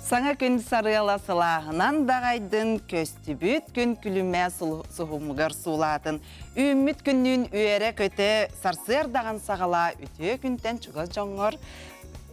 Саҥа күн сарыала сылааһынан даҕайдын, көстүбүт күн күлүмэ суһумугар суулаатын, үүммүт күннүүн үөрэ-көтө сарсыардаҕын саҕалаа үтүө күнтэн чугас дьоҥҥор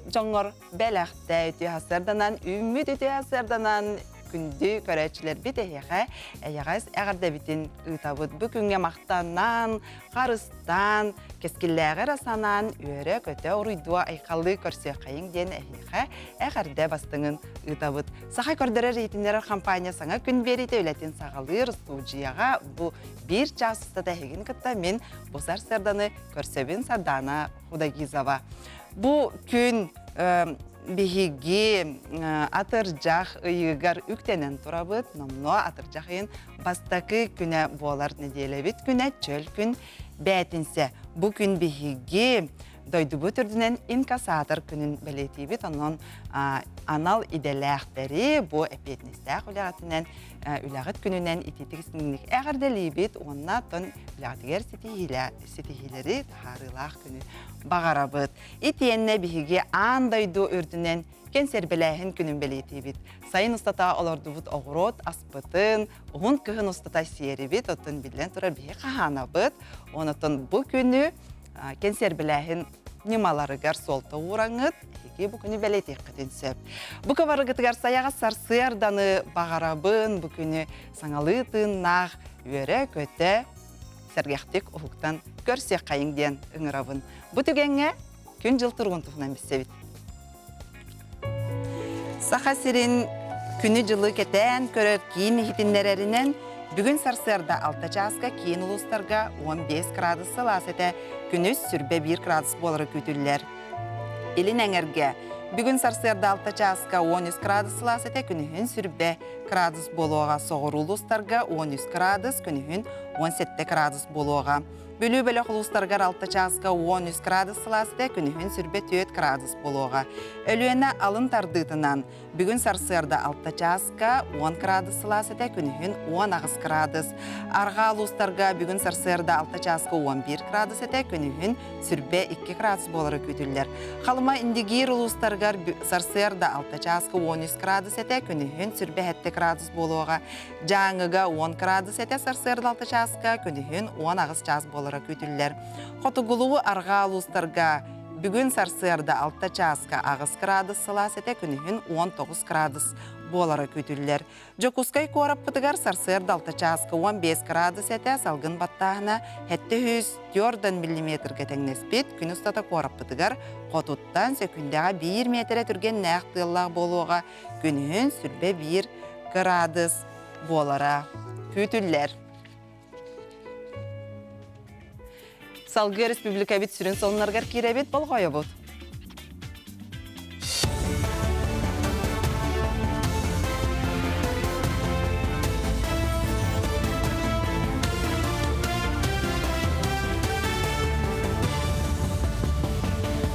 дьоҥҥор бэлэхтээ үтүө сарсыарданан үүммүт үтүө сарсыарданан күндү көрөөччүлэрбит эһиэхэ эйэҕэс эҕэрдэбитин ыытабыт. Бу күҥҥэ махтанан, харыстаан, кэскиллээҕи эрэ санаан, үөрэ-көтө уруйдуо айхаллыы көрсүөххэйиҥ диэн эһиэхэ эҕэрдэ бастыҥын ыытабыт. Саха көрдөрөр иһитиннэрэр компания саҥа күн биэриитэ үлэтин саҕалыыр студияҕа бу биир чаас устата эһигини кытта мин бу сарсыарданы көрсөбүн Сардаана Худагизова. Бу күн биһиги атырдьах ыйыгар үктэнэн турабыт. Номнуо атырдьах ыйын бастакы күнэ буолар нэдиэлэбит күнэ чөл күн бээтинсэ. Бу күн биһиги дойдубут үрдүнэн инкассатор күнүн бэлиэтиибит. Онон анал идэлээхтэри бу эппиэтинэстээх үлэҕитинэн үлэҕит күнүнэн итиитик истиҥник эҕэрдэлиибит уонна оттон үлэҕитигэр ситиһиилэри таһаарыылаах күнү баҕарабыт. Итиэннэ биһиги аан дойду үрдүнэн кэнсиэрбэлээһин күнүн бэлиэтиибит. Сайын устата олордубут оҕуруот аспытын, уһун кыһын устата сиэрибит, оттон биллэн турар биһи хаһаанабыт. Онон бу күнү кэнсиэрбэлээһин ньымаларыгар суолта уураҥҥыт, эһиги бу күнү бэлиэтиэххитин сөп. Бу кыбарыгытыгар сайаҕас сарсыарданы баҕарабын, бу күнү саҥалыы тыыннаах, үөрэ-көтө, сэргэхтик уһуктан көрсүөххэйиҥ диэн ыҥырабын. Бу түгэҥҥэ күн-дьыл туругун туһунан билсэбит. Саха сирин күнү-дьылы кэтээн көрөр киин иһитиннэрэринэн, бүгүн сарсыарда 6 чааска киин улуустарга 15 градус сылаас этэ, күнүс сүрбэ 1 градус буолара күүтүллэр. Илин эҥэргэ бүгүн сарсыарда 6 чааска 13 градус сылаас этэ, күнүһүн сүрбэ градус буолуоҕа. Соҕуруу улуустарга 13 градус, күнүһүн 17 градус буолуоҕа. Бүлүү бөлөх улуустарыгар 6 чааска 13 градус сылаас этэ, күнүһүн сүрбэ 4 градус буолуоҕа. Өлүөнэ алын тардыытынан бүгүн сарсыарда 6 чааска 10 градус сылаас этэ, күнүһүн 18 градус. Арҕаа улуустарга бүгүн сарсыарда 6 чааска 11 градус этэ, күнүһүн сүрбэ 2 градус буолара күүтүллэр. Халыма Индигиир улуустарыгар сарсыарда 6 чааска 13 градус этэ, күнүһүн сүрбэ 7 градус буолуоҕа. Дьааҥыга 10 градус этэ сарсыарда 6 чааска, күнүһүн 18 чаас буолара күүтүллэр. Хотугулуу арҕаа улуустарга бүгүн сарсыарда 6 чааска 8 градус сылаас этэ, күнүһүн 19 градус буолара күүтүллэр. Дьокуускай куораппытыгар сарсыарда 6 чааска 15 градус этэ, салгын баттааһына 704 миллиметргэ тэҥнэспит. Күн устата куораппытыгар хотуттан сөкүндэҕэ 1 миэтэрэ түргэннээх тыаллаах буолуоҕа. Күнүһүн сүрбэ биир кыраадыс буолара күүтүллэр. Салгыы республикабыт сүрүн сонуннарыгар киирэбит, болҕойобут.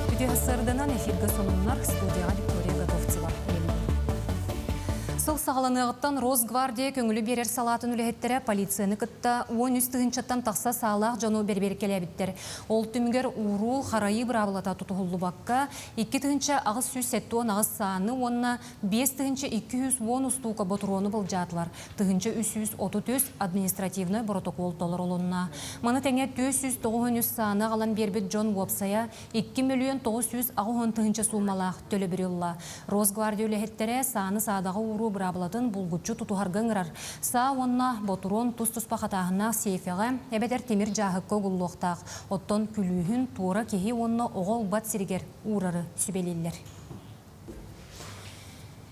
Үтүө сарданан эфиргэ сонуннар студияҕа Виктория Готовцева Сыл саҕаланыаҕыттан Росгвардия көҥүлү биэрэр салаатын үлэһиттэрэ полицияны кытта 13 тыһыынчаттан тахса саалаах дьону бэрэбиэркэлээбиттэр. Ол түмүгэр ууруу, харайыы быраабылата тутуһуллубакка, 2878 сааны уонна 5210 устуука ботуруону былдьаатылар. 1333 административнай боротокуол толорулунна. Маны тэҥэ 493 сааны аҕалан биэрбит дьон уопсайа 2 мөлүйүөн 980 тыһыынча суумалаах төлөбүрү ылла. Росгвардия үлэһиттэрэ сааны саадаҕа ууруу быраабылатын булгуччу тутуһарга ыҥырар. Саа уонна ботуруон тус-туспа хатааһыннаах сейфэҕэ эбэтэр тимир дьааһыкка угуллуохтаах. Оттон күлүүһүн туора киһи уонна оҕо ылбат сиригэр уурары сүбэлииллэр.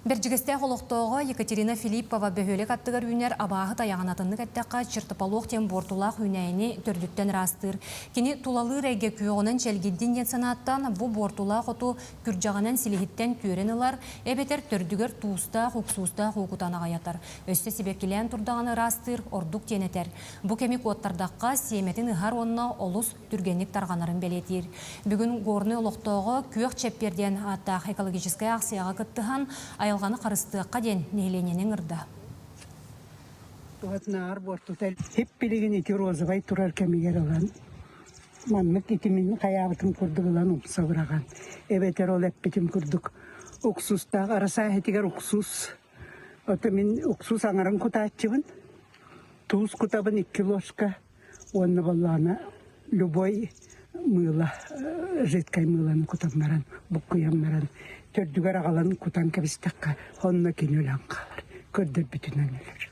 Бэрдьигэстээх олохтооҕо Екатерина Филиппова бөһүөлэк аттыгар үүнэр абааһы тайаҕын атыннык эттэххэ, чертополох диэн буортулаах үүнээйини төрдүттэн ыраастыыр. Кини тулалыыр эйгэ күөҕүнэн чэлгийдин диэн санааттан бу буортулаах оту күрдьэҕинэн силиһиттэн түөрэн ылар, эбэтэр төрдүгэр туустаах, уксуустаах уу кутан аҕайатар. Өссө сибэккилээн турдаҕына ыраастыыр ордук диэн этэр. Бу кэми куоттардахха, сиэмэтин ыһар уонна олус түргэнник тарҕанарын бэлиэтиир. Бүгүн Горнай олохтооҕо Күөх чэппиэр диэн ааттаах экологическай аахсыйаҕа кыттыһан, айылҕаны харыстыахха диэн нэһилиэнньэни ыҥырда. Туһатынааҕар буортута хип-билигин ити розовай турар кэмигэр ылан маннык ити мин хайаабытым курдук ылан умса быраҕан эбэтэр ол эппитим курдук. Уксустаах арасааһытыгар уксус. Ото мин уксус аҥарын кутааччыбын. Туус кутабын икки ложка уонна боллоҕуна любой мыыла, жидкай мыыланы кутан баран, буккуйан баран, төрдүгэр аҕалан кутан кэбистэххэ, онно кини өлөн хаалар, көрдөрбүтүнэн өлөр.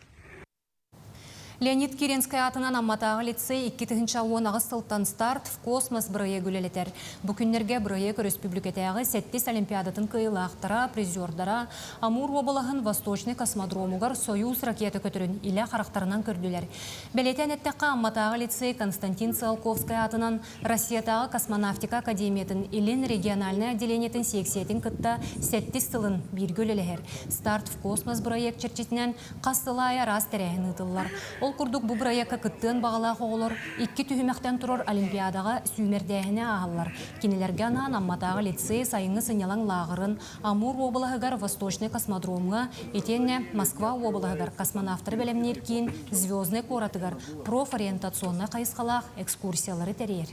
Леонид Киренскэй аатынан Амматааҕы лицей 2018 сылтан «Старт в космос» бырайыагы үлэлэтэр. Бу күннэргэ бырайыак өрөспүүбүлүкэтээҕи сэттис олимпиадатын кыайыылаахтара, призердара Амур уобалаһын Восточный космодромугар «Союз» ракета көтөрүн илэ харахтарынан көрдүлэр. Бэлиэтээн эттэххэ, Амматааҕы лицей Константин Циолковскай аатынан Россиятааҕы космонавтика академиятын Илин региональнай отделениетын сиэксийэтин кытта сэттис сылын бииргэ үлэлэһэр. «Старт в космос» бырайыак чэрчитинэн Хас сыл аайы араас тэрээһин ыытыллар. Ол курдук бу бырайыакка кыттыан баҕалаах оҕолор икки түһүмэхтэн турар олимпиадаҕа сүүмэрдээһини ааһаллар. Кинилэргэ анаан Амматааҕы лицей сайыҥҥы сынньалаҥ лааҕырын Амур уобалаһыгар Восточный космодромҥа итиэннэ Москва уобалаһыгар космонавтары бэлэмниир киин Звездный куоратыгар профориентационнай хайысхалаах экскурсиялары тэрийэр.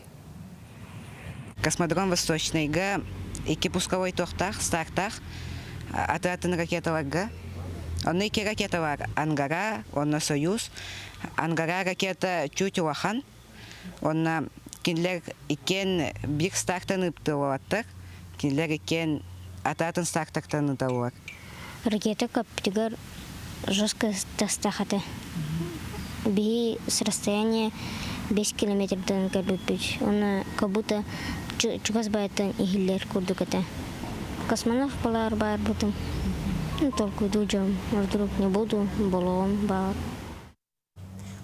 Космодром Восточныйга икки пусковой туохтаах, стартаах аты-атын ракеталарга. Онно икки ракета бар. Ангара, онно Союз. Ангара ракета чуть улахан. Онно кинилэр иккиэн биир стартан ыыптыллыбаттар. Кинилэр иккиэн аты-атын стартартан ыталлар. Ракета көппүтүгэр жестко тастах этэ. Биһи с расстояния 5 километрдан көрбүппүт. Уонна как будто чугас байаттан иһиллэр курдук этэ. Космонавт балаар баарбытым. Толкуйдуу дьон, вдруг не буду, болуом баар.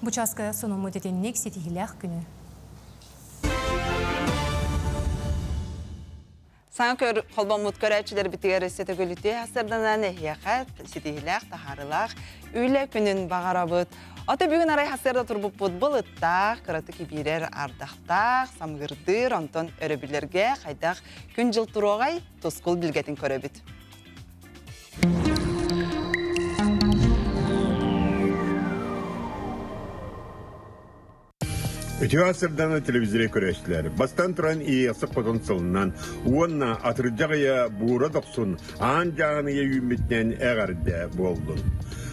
Бу чааска сонуммут итинник ситиһилээх күнү. Саҥа көр холбоммут көрөөччүлэрбитигэр өссө төгүлүтүө хасырданан эһиэхэ ситиһилээх, таһаарылаах үлэ күнүн баҕарабыт. Ото бүгүн арай хасырда турбуппут былыттаах, кыратык ибиирэр ардахтаах, самгырдыыр, онтон өрөбүллэргэ хайдах күн-дьыл туруоҕай тускул билгэтин көрөбүт. Үтүө асырдана телевизоре көрөөччүлэр. Бастан туран иэйэхсик хотон сылынан уонна атырдьах ыйа буура дохсун аан дьааһыныйа үүммүтүнэн эҕэрдэ буоллун.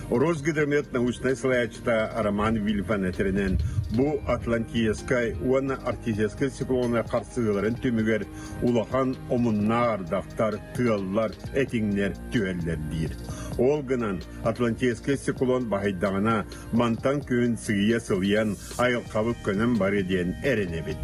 Росгидромет научнай салайааччыта Роман Вильфан этэринэн, бу Атлантическай уонна Арктическай циклоны харсыһыыларын түмүгэр улахан омуннаах ардахтар, тыаллар, этиҥнэр түһэллэр диир. Ол гынан Атлантическай циклон баһыйдаҕына, мантан күн сыыйа сылыйан, айылҕабыт көнөн барыа диэн эрэнэбит.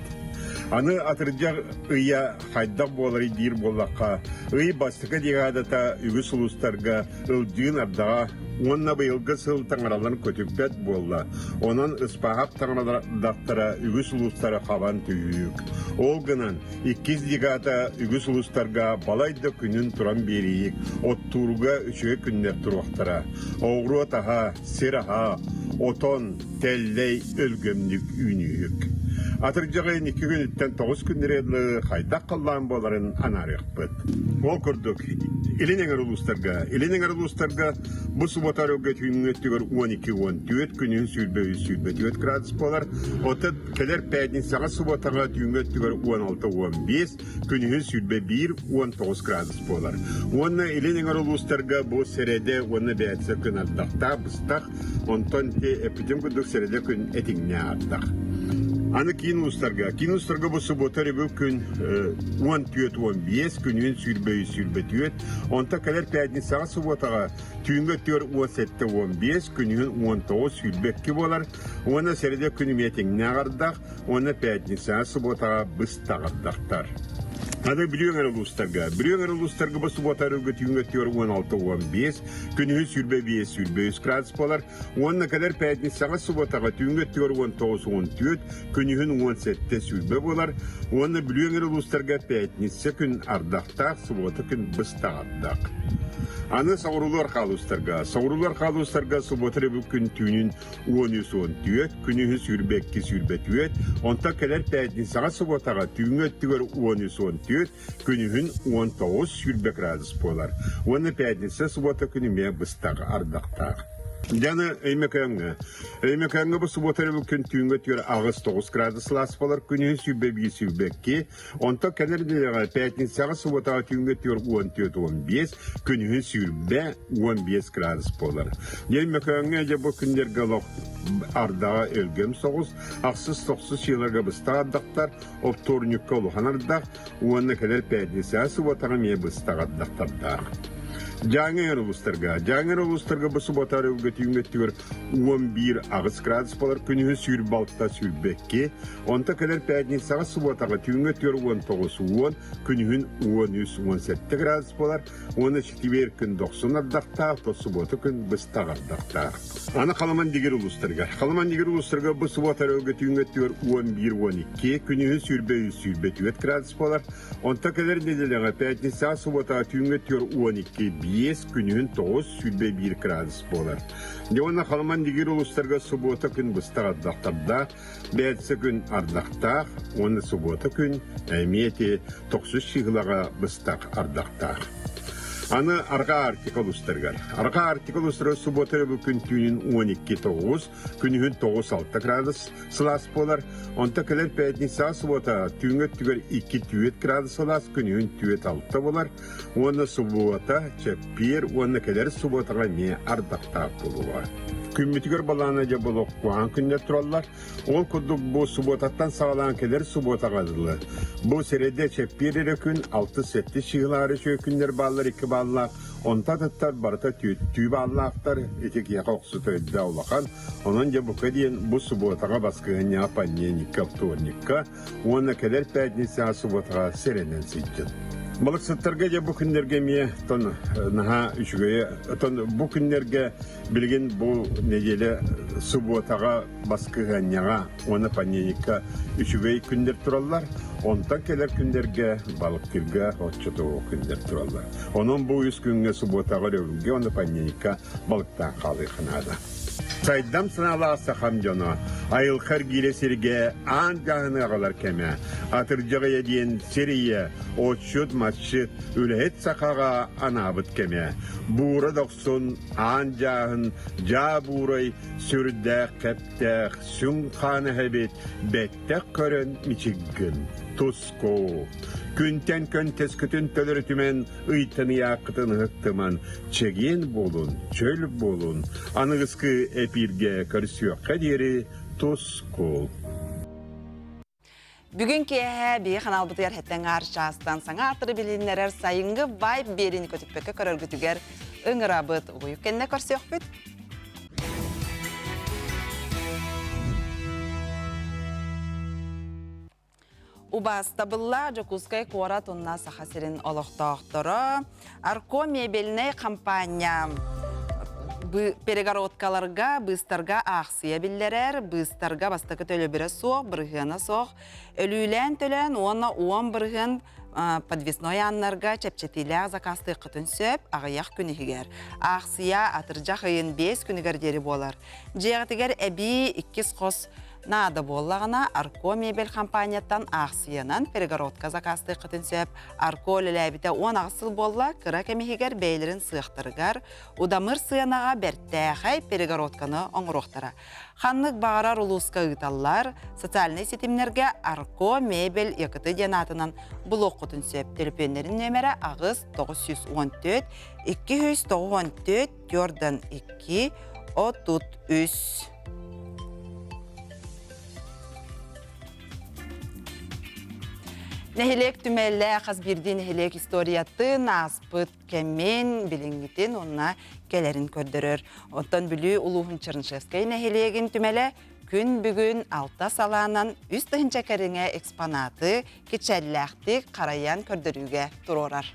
Аны атырдьах ыйа хайдах буоларый диир буоллахха, ый бастакы декадата үгүс улуустарга ылдьыын ардаҕа уонна быйылгы сыл таҥараларын көтүппэт буолла. Онон Ыспаахап таҥарадахтара үгүс улуустары хабан түһүүк. Ол гынан иккис декада үгүс улуустарга балай да күнүн туран биэриик, оттуурга үчүгэй күннэр туруохтара. Оҕуруот аһа, сир аһа, отон, тэллэй өлгөмнүк үүнүүһүк. Атырдьах ыйын икки күнүттэн тоҕус күннэри дылы хайдах халлаан буоларын анаарыахпыт. Ол курдук, Илин эҥэр улуустарга, Илин эҥэр улуустарга бу суббота өрөгө түүҥҥү өттүгэр 12-14 күнүн 23-24 градус буолар. Оттон кэлэр пятницаҕа субботаҕа түүҥҥү өттүгэр 16-15, күнүһүн 21-19 градус буолар. Уонна Илин эҥэр улуустарга бу сэрэдэ уонна бээтсэ күн ардахтаах быстах, онтон эппитим курдук сэрэдэ күн этиҥнээх ардах. Аны киин улуустарга. Киин улуустарга бу суббота өрөбүл күн 14-15, күнүн 23-24, онтон кэлэр пятницаҕа субботаҕа түүҥҥү өттүгэр 17-15, күнүһүн 19-22 буолар. Уонна сэрэдэ күн эмиэ этиҥнээх ардах, уонна пятницаҕа субботаҕа быстах ардахтар. Аны Бүлүү эҥэр улуустарга. Бүлүү эҥэр улуустарга бу суббота өрүлгэ түүҥҥү өттүгэр 16-15, күнүһүн 25-23 градус буолар. Уонна кэлэр пятницаҕа субботаҕа түүҥҥү өттүгэр 19-14, күнүһүн 17-20 буолар. Уонна Бүлүү эҥэр улуустарга пятница күн ардахтаах, суббота күн быстах ардах. Аны соҕуруулар хаалуустарга. Соҕуруулар хаалуустарга суббота өрөбүл күн түүнүн 13-14, күнүһүн 22-24, онтон кэлэр пятницаҕа субуотаҕа түүҥҥү өттүгэр 13-14, күнүһүн 19-20 градус буолар. Уонна пятница субуота күн эмиэ быстах ардахтаах. Дьаны Өймөкөөҥҥө. Өймөкөөҥҥө бу субуота өрөбүл күн түүҥҥү өттүгэр 8-9 градус сылаас буолар, күнүһүн 21-22, онтон кэлэр нэдиэлэҕэ пятницаҕа субуотаҕа түүҥҥү өттүгэр 14-15, күнүһүн 20-15 градус буолар. Дьэ Өймөкөөҥҥө дьэ бу күннэргэ олох ардаҕа өлгөм соҕус, ахсыс-тохсус сыаларга быстах ардахтар, оптуорунньукка улахан ардах, уонна кэлэр пятницаҕа субуотаҕа эмиэ быстах ардахтардаах. Дьааҥы улуустарга. Дьааҥы улуустарга бу субуота өрөбүлгэ түүҥҥү өттүгэр 11-8 градус буолар күнүһүн 26-22, онто кэлэр пятницаҕа субуотаҕа түүҥҥү өттүгэр 19-10, күнүһүн 13-17 градус буолар уонна четверг күн дохсун ардахтаах, то субуота күн быстах ардахтаах. Аны Халаман Дигир улуустарыгар. Халаман Дигир улуустарыгар бу субуота өрөбүлгэ түүҥҥү өттүгэр 11-12, күнүһүн 23-24 градус буолар. Онтон кэлэр нэдиэлэҕэ пятницаҕа субуотаҕа түүҥҥү өттүгэр 12-5, күнүһүн 9-21 градус буолар. Дьэ уонна Халаман Дигир улуустарга субуота күн быстах ардахтардаах, бээтсэ күн ардахтаах уонна субуота күн эмиэ ити тохсус чыыһылаҕа быстах ардахтаах. Аны Арҕаа Арктика улуустарыгар. Арҕаа Арктика улуустарыгар субуота өрөбүл күн түүнүн 12-9, күнүһүн 9-6 градус сылаас буолар. Онто кэлэр пятницаҕа субуота түүҥҥү өттүгэр 2-4 градус сылаас, күнүһүн 4-6 буолар. Уонна субуота, чэппиэр уонна кэлэр субуотаҕа эмиэ ардахтаах буолуоҕа. Күммүтүгэр балаана дьэ болуох куһаҕан күннэр тураллар. Ол курдук бу субуотаттан саҕалаан кэлэр субуотаҕа дылы. Бу сэрэдэ чэппиэр эрэ күн 6-7 чыһылаары үчүгэй күннэр бааллар икки бааллаах, онто атыттар барыта түөттүү бааллаахтар, ити киһиэхэ охсута өйдөөх улахан. Онон дьэ бука диэн бу субуотаҕа баскыһынньаҕа понедельникка, вторникка уонна кэлэр пятницаҕа субуотаҕа сэрэнэн сылдьын. Балыксыттарга дьэ бу күннэргэ эмиэ тон наһаа үчүгэйэ тон бу күннэргэ билигин бу нэдиэлэ субуотаҕа баскыһыанньаҕа уонна понедельникка үчүгэй күннэр тураллар. Онтон кэлэр күннэргэ балыктыырга оччотооҕу күннэр тураллар. Онон бу үс күҥҥэ субуотаҕа өрөбүлгэ уонна понедельникка балыктаан хаалыахха наада. Сайдам санаалаах сахам дьоно, айылҕа эргиирэ сиргэ аан дьааһыны аҕалар кэмэ, атырдьах ыйа диэн сир ийэ, отчут-масчыт, үлэһит сахаҕа анаабыт кэмэ. Буура дохсун, аан дьааһын, дьаа буурай, сүрдээх кэптээх, сүҥ хаан эһэбит, бэттэх көрөн мичиггин, туску. Күнтэн көнтөскүтүн төлөрүтүмэн, ыйтан ыйааххытын ыһыктыман, чэгиэн буолун, чөл буолун, аныгыскы эпииргэ көрсүөххэ диэри тускул. Бүгүн киэһэ биһи ханаалбытыгар хэттэн аар чаастан саҥа ааттары билиннэрэр сайыҥҥы вайб биэриини көтүппэккэ көрөргүтүгэр ыҥырабыт. Угуйук кэннэ көрсүөхпүт. Убаастабыллаах Дьокуускай куорат уонна Саха сирин олохтоохторо Арко мебельнэй хампаанньа перегородкаларга, быыстарга аахсыйа биллэрэр, быыстарга бастакы төлөбүрэ суох, бырыһыана суох, өлүүлээн төлөөн уонна 10% подвесной ааннарга чэпчэтиилээх заказтыаххытын сөп аҕыйах күн иһигэр. Аахсыйа атырдьах ыйын 5 күнүгэр диэри буолар. Дьиэҕитигэр эбии иккис хос Наада буоллаҕына, Арко мебель компанияттан аахсыйанан перегородка заказтыаххытын сөп. Арко үлэлээбитэ 18 сыл буолла, кыра кэм иһигэр бэйэлэрин сыахтарыгар удамыр сыанаҕа бэртээхэй перегородканы оҥоруохтара. Ханнык баҕарар улууска ыыталлар, социальнай ситимнэргэ Арко мебель ЯКТ диэн аатынан булуоххутун сөп. Төлөпүөннэрин нүөмэрэ 8 914 294 4 2 33. Нэһилиэк түмэлэ хас биирдии нэһилиэк историятын, ааспыт кэмин, билиҥҥитин уонна кэлэрин көрдөрөр. Оттон Бүлүү улууһун Чернышевскай нэһилиэгин түмэлэ күн бүгүн алта салаанан 3000 кэриҥэ экспонаты кичэллээхтик харайан көрдөрүүгэ туруорар.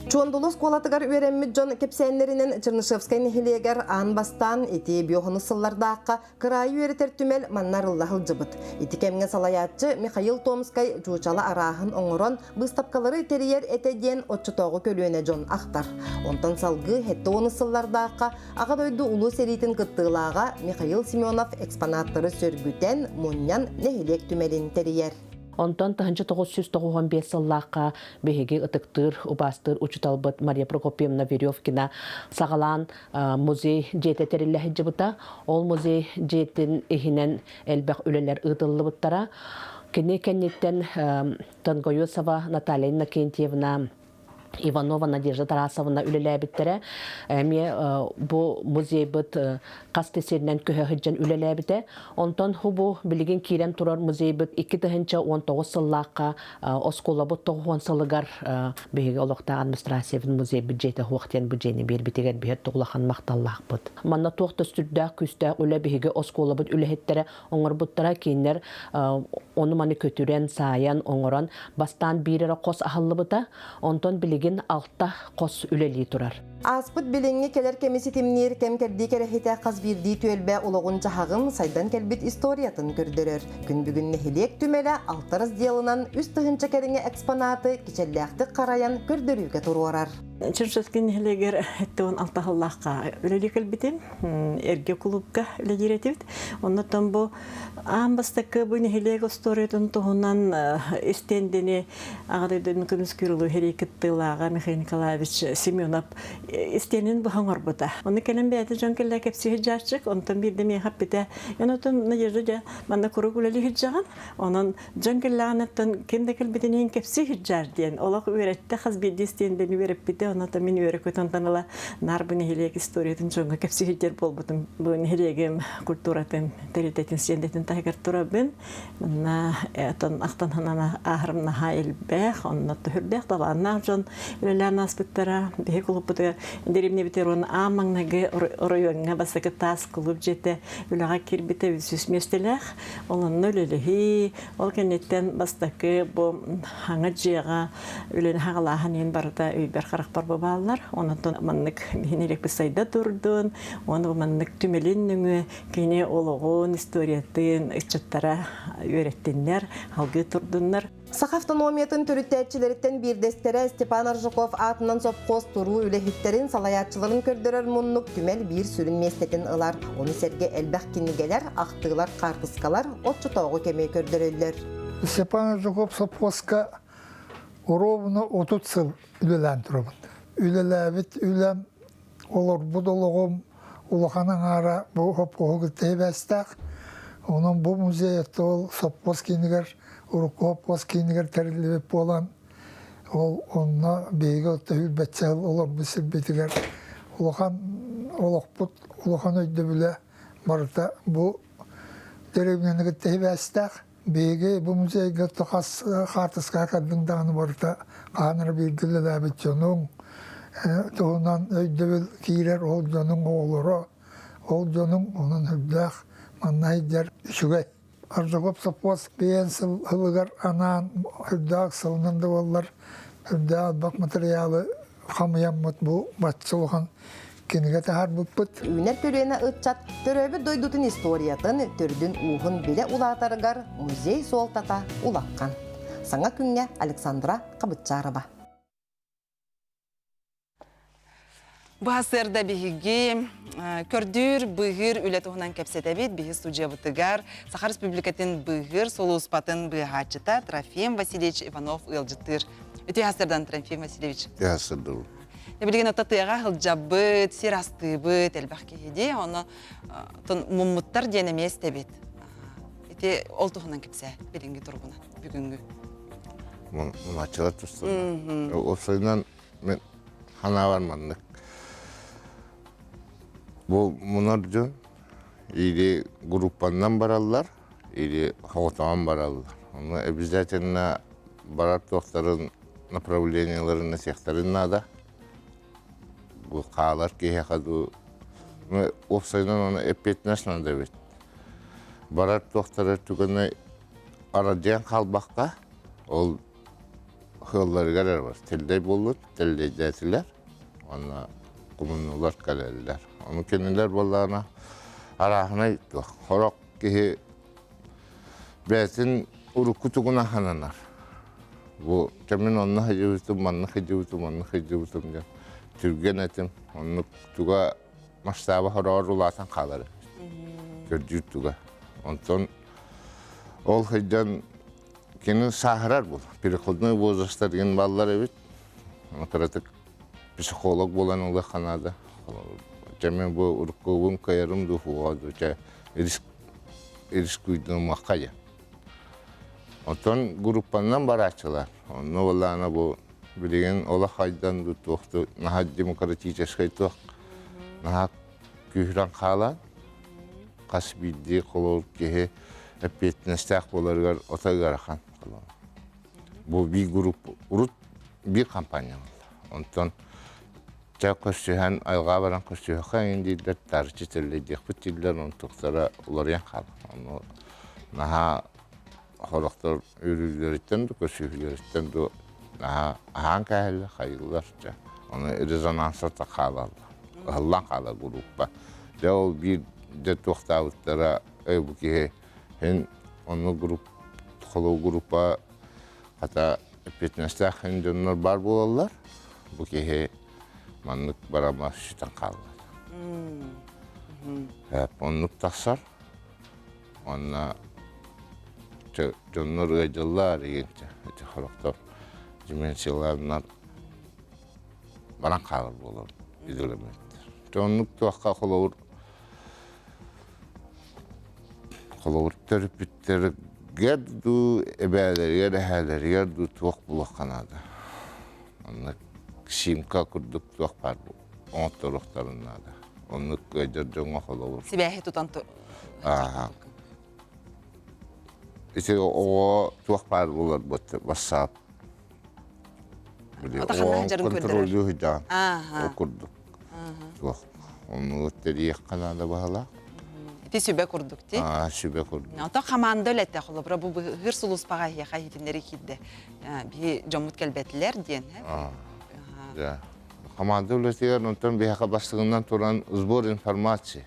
Чуондулу оскуолатыгар үөрэммит дьон кэпсээннэринэн Чернышевскай нэһилиэгэр аан бастаан ити биохону сыллардаахха кыраайы үөрэтэр түмэл манна арылла сылдьыбыт. Ити кэмҥэ салайааччы Михаил Томскай чуучала арааһын оҥорон быыстапкалары тэрийэр этэ диэн оччотооҕу көлүөнэ дьон ахтар. Онтон салгыы 70 сыллардаахха Аҕа дойду Улуу сэриитин кыттыылааҕа Михаил Семенов экспонаттары сөргүтэн, мунньан нэһилиэк түмэлин тэрийэр. Онтон 1995 сыллаахха биһиги ытыктыыр, убаастыыр учууталбыт Мария Прокопьевна Веревкина саҕалаан музей дьиэтэ тэриллэ сылдьыбыта. Ол музей дьиэтин иһинэн элбэх үлэлэр ыытыллыбыттара. Кини кэнниттэн Тонгоюсова Наталья Иннокентьевна Иванова Надежда Тарасовна үлэлээбиттэрэ. Эмиэ бу музейбыт хас да сиринэн көһө сылдьан үлэлээбитэ. Онтон бу билигин киирэн турар музейбыт 2019 сыллаахха оскуолабыт 90 сылыгар биһиги олохтоох администрациябыт музейбыт дьиэтэ суох диэн бу дьиэни биэрбитигэр биһир улахан махталлаахпыт. Манна туох да сүрдээх күүстээх үлэ биһиги оскуолабыт үлэһиттэрэ оҥорбуттара кинилэр ону-маны көтүрэн, саайан, оҥорон бастаан биир эрэ хос аһыллыбыта, онтон билигин алта хос үлэлии турар. Ааспыт билиҥҥи кэлэр кэми ситимниир кэм-кэрдии кэрэһитэ хас биирдии түөлбэ олоҕун-дьаһаҕын, сайдан кэлбит историятын көрдөрөр. Күн бүгүн нэһилиэк түмэлэ алта разделынан 3000 кэриҥэ экспонаты кичэллээхтик харайан көрдөрүүгэ туруорар. Черчесский нэһилиэгэр 76 сыллаахха үлэлии кэлбитим. Эргэ кулуупка үлэлиир этибит. Оннуттан бу аан бастакы бу нэһилиэк остуоруйатын туһунан истиэндини Аҕа дойдуну көмүскүүр улуу сэрии кыттыылааҕа Михаил Николаевич Семенов истиэнин быһа оҥорбута. Ону кэлэн бэйэтэ дьон кэллэ кэпсии сылдьааччык, онтон биирдэ миэхэ эппитэ, эн отон Надежда дьэ манна куруук үлэлии сылдьаҕын, онон дьон кэллэҕинэттэн ким да кэлбитин иһин кэпсии сылдьаар диэн олох үөрэттэ, хас биирдии истиэндэни үөрэппитэ, онон мин үөрэ онтон ыла наар бу нэһилиэк историятын дьоҥҥо кэпсии сылдьар буолбутум. Бу нэһилиэгим культуратын, тэрилтэтин стендэтин таһыгар турабын. Манна отон ахтан ханана ааһарым наһаа элбэх, онно төһүрдээх талааннаах дьон үлэлээн ааспыттара. Биһи кулуппутугар дэриэбинэбитигэр уонна аан маҥнайгы оройуоҥҥа бастакы таас кулууп дьиэтэ үлэҕэ киирбитэ үс миэстэлээх. Ол онно үлэлэһии, ол кэнниттэн бастакы бу хаҥа дьиэҕэ үлэни хаҕалааһын иһин барыта өйбөр-харахпар бу бааллар. Онон маннык биһини иликпит сайда турдун, уонна бу маннык түмэлин нөҥүө Кини олоҕун, историятын ыччаттара үөрэттиннэр, алгыы турдуннар. Саха автономиятын төрүттээччилэриттэн биирдэстэрэ Степан Аржаков аатынан сопхуос туруу үлэһиттэрин, салайааччыларын көрдөрөр муннук түмэл биир сүрүн миэстэтин ылар. Ону сэргэ элбэх кинигэлэр, ахтыылар, хаартыскалар оччотооҕу кэми көрдөрөллөр. Степан Аржаков сопхуоска ровно 30 сыл үлэлээн турабын. Үлэлээбит үлэм, олорбут олоҕум улахан аҥаара бу сопхуоһу кытта сибээстээх. Онон бу музей ол сопхуос киинигэр, урукку сопхуос киинигэр тэриллибит буолан, ол онно биһиги отто сүүрбэччэ сыл олорбут сирбитигэр улахан олохпут улахан өйдөбүлэ барыта бу дэриэбинэни кытта сибээстээх. Биһиги бу музейга хас хаартыскаҕа кэллиҥ даҕаны барыта хаһан эрэ бииргэ үлэлээбит дьонуҥ туһунан өйдөбүл киирэр, ол дьонуҥ оҕолоро, ол дьонуҥ онон үрдээх манна сылдьар үчүгэй. Аржаков сопхуос биэн сылыгар анаан үрдээх сылынан да буоллар үрдээх элбэх матырыйаалы хамыйаммыт бу бачча улахан кинигэ таһаарбыппыт. Үүнэр көлүөнэ ыччат төрөөбүт дойдутун историятын, төрдүн-ууһун билэ улаатарыгар музей суолтата улахан. Саҥа күҥҥэ Александра Хабытчарова. Бу сарсыарда биһиги көрдүүр, быыһыыр үлэ туһунан кэпсэтэбит. Биһи студиябытыгар Саха Республикатын быыһыыр сулууспатын быыһааччыта Трофим Васильевич Иванов ыалдьыттыыр. Үтүө сарсыардан, Трофим Васильевич. Үтүө сарсыарда. Билигин ото тыаҕа сылдьабыт, сир астыыбыт, элбэх киһи дии. Ону муммуттар диэн эмиэ истэбит. Ити ол туһунан кэпсээ билиҥҥи туругунан бүгүҥҥү. Мунааччылар тустарынан. Уопсайынан мен ханаабар маннык. Бу мунар дьон или группаннан бараллар, или хоҕотоон бараллар. Ону обязательно барар туохтарын направлениеларын этиэхтэрин наада. Бу хаалар киһиэхэ дуу уопсайынан ону эппиэтинэс наада эбит. Барар туохтара түгэнэ арадьыйан хаалбакка, ол ыалларыгар эрэ бар. Тэллэй буоллун, тэллэйдээтилэр уонна хомуннулар кэлэллэр. Ону кинилэр буоллаҕына арааһынай туох сорох киһи бэйэтин урукку тугунан сананар. Бу кэмин онно сылдьыбытым, манна сылдьыбытым, онно сылдьыбытым диэн түргэн этим. Оннук туга масштаба хороҕор улаатан хаалар эбит. Көрдүүр туга. Онтон ол сылдьан. Кини сааһырар буол. Переходной возрастар диэн бааллар эбит. Кыратык психолог буолан ылыахха наада. Чэ мен бу уруккубун кыайарым дуу суоҕа дуу чэ риск рискуйдумуохха диэн. Оттон группаннан барааччылар. Онно буоллаҕына бу билигин олох хайдан дуу туох дуу наһаа демократическай туох наһаа күүһүрэн хаалан хас биирдии холобур киһи эппиэтинэстээх буоларыгар ото ыарахан. Бу биир групп урут биир компания буолла. Онтон чэ көрсүһэн айылҕа баран көрсүһүөххэ эҥин дииллэр, таарыччы тэллэйдиэхпит дииллэр, онтуктара уларыйан хаалар. Ону наһаа хорохтор үөрүүлэриттэн да көрсүһүүлэриттэн да наһаа аһаан кээһэллэр, хайыыллар чэ. Ону резонанса хаалаллар. Ыһыллан хаалар группа. Дьэ ол биир дьэ туохтаабыттара эй бу киһи һин ону групп холуу группа хата эппиэтинэстээх һин дьоннор баар буолаллар. Бу киһи маннык барама сүтэн хаалла. Оннук тахсар. Онно дьоннор ыалдьаллар игинчэ ити хорохтор деменцияларынан баран хаалар буолар идэлэммиттэр. Оннук туохха холобур холобур төрөппүттэргэр дуу, эбээлэригэр, эһээлэригэр дуу туох булуохха наада. Онно симка курдук туох баар оҥотторуохтарын наада. Оннук ыалдьар дьоҥҥо холобур. Сибээһи тутан Ааһа. Ити оҕо туох баар буолар WhatsApp контроллуу сылдьаҕын. Ол курдук. Туох оннугу тэрийиэххэ наада баһылаах. Ити сүбэ курдук ти. Аа, сүбэ курдук. Ото хамаанда үлэтэ холобура бу быһыыр сулууспаҕа эһиэхэ иһитиннэри киирдэ. Биһи дьоммут кэлбэтилэр диэн. Да. Хамаанда үлэтигэр онтон биһиэхэ бастыгынан туран сбор информации.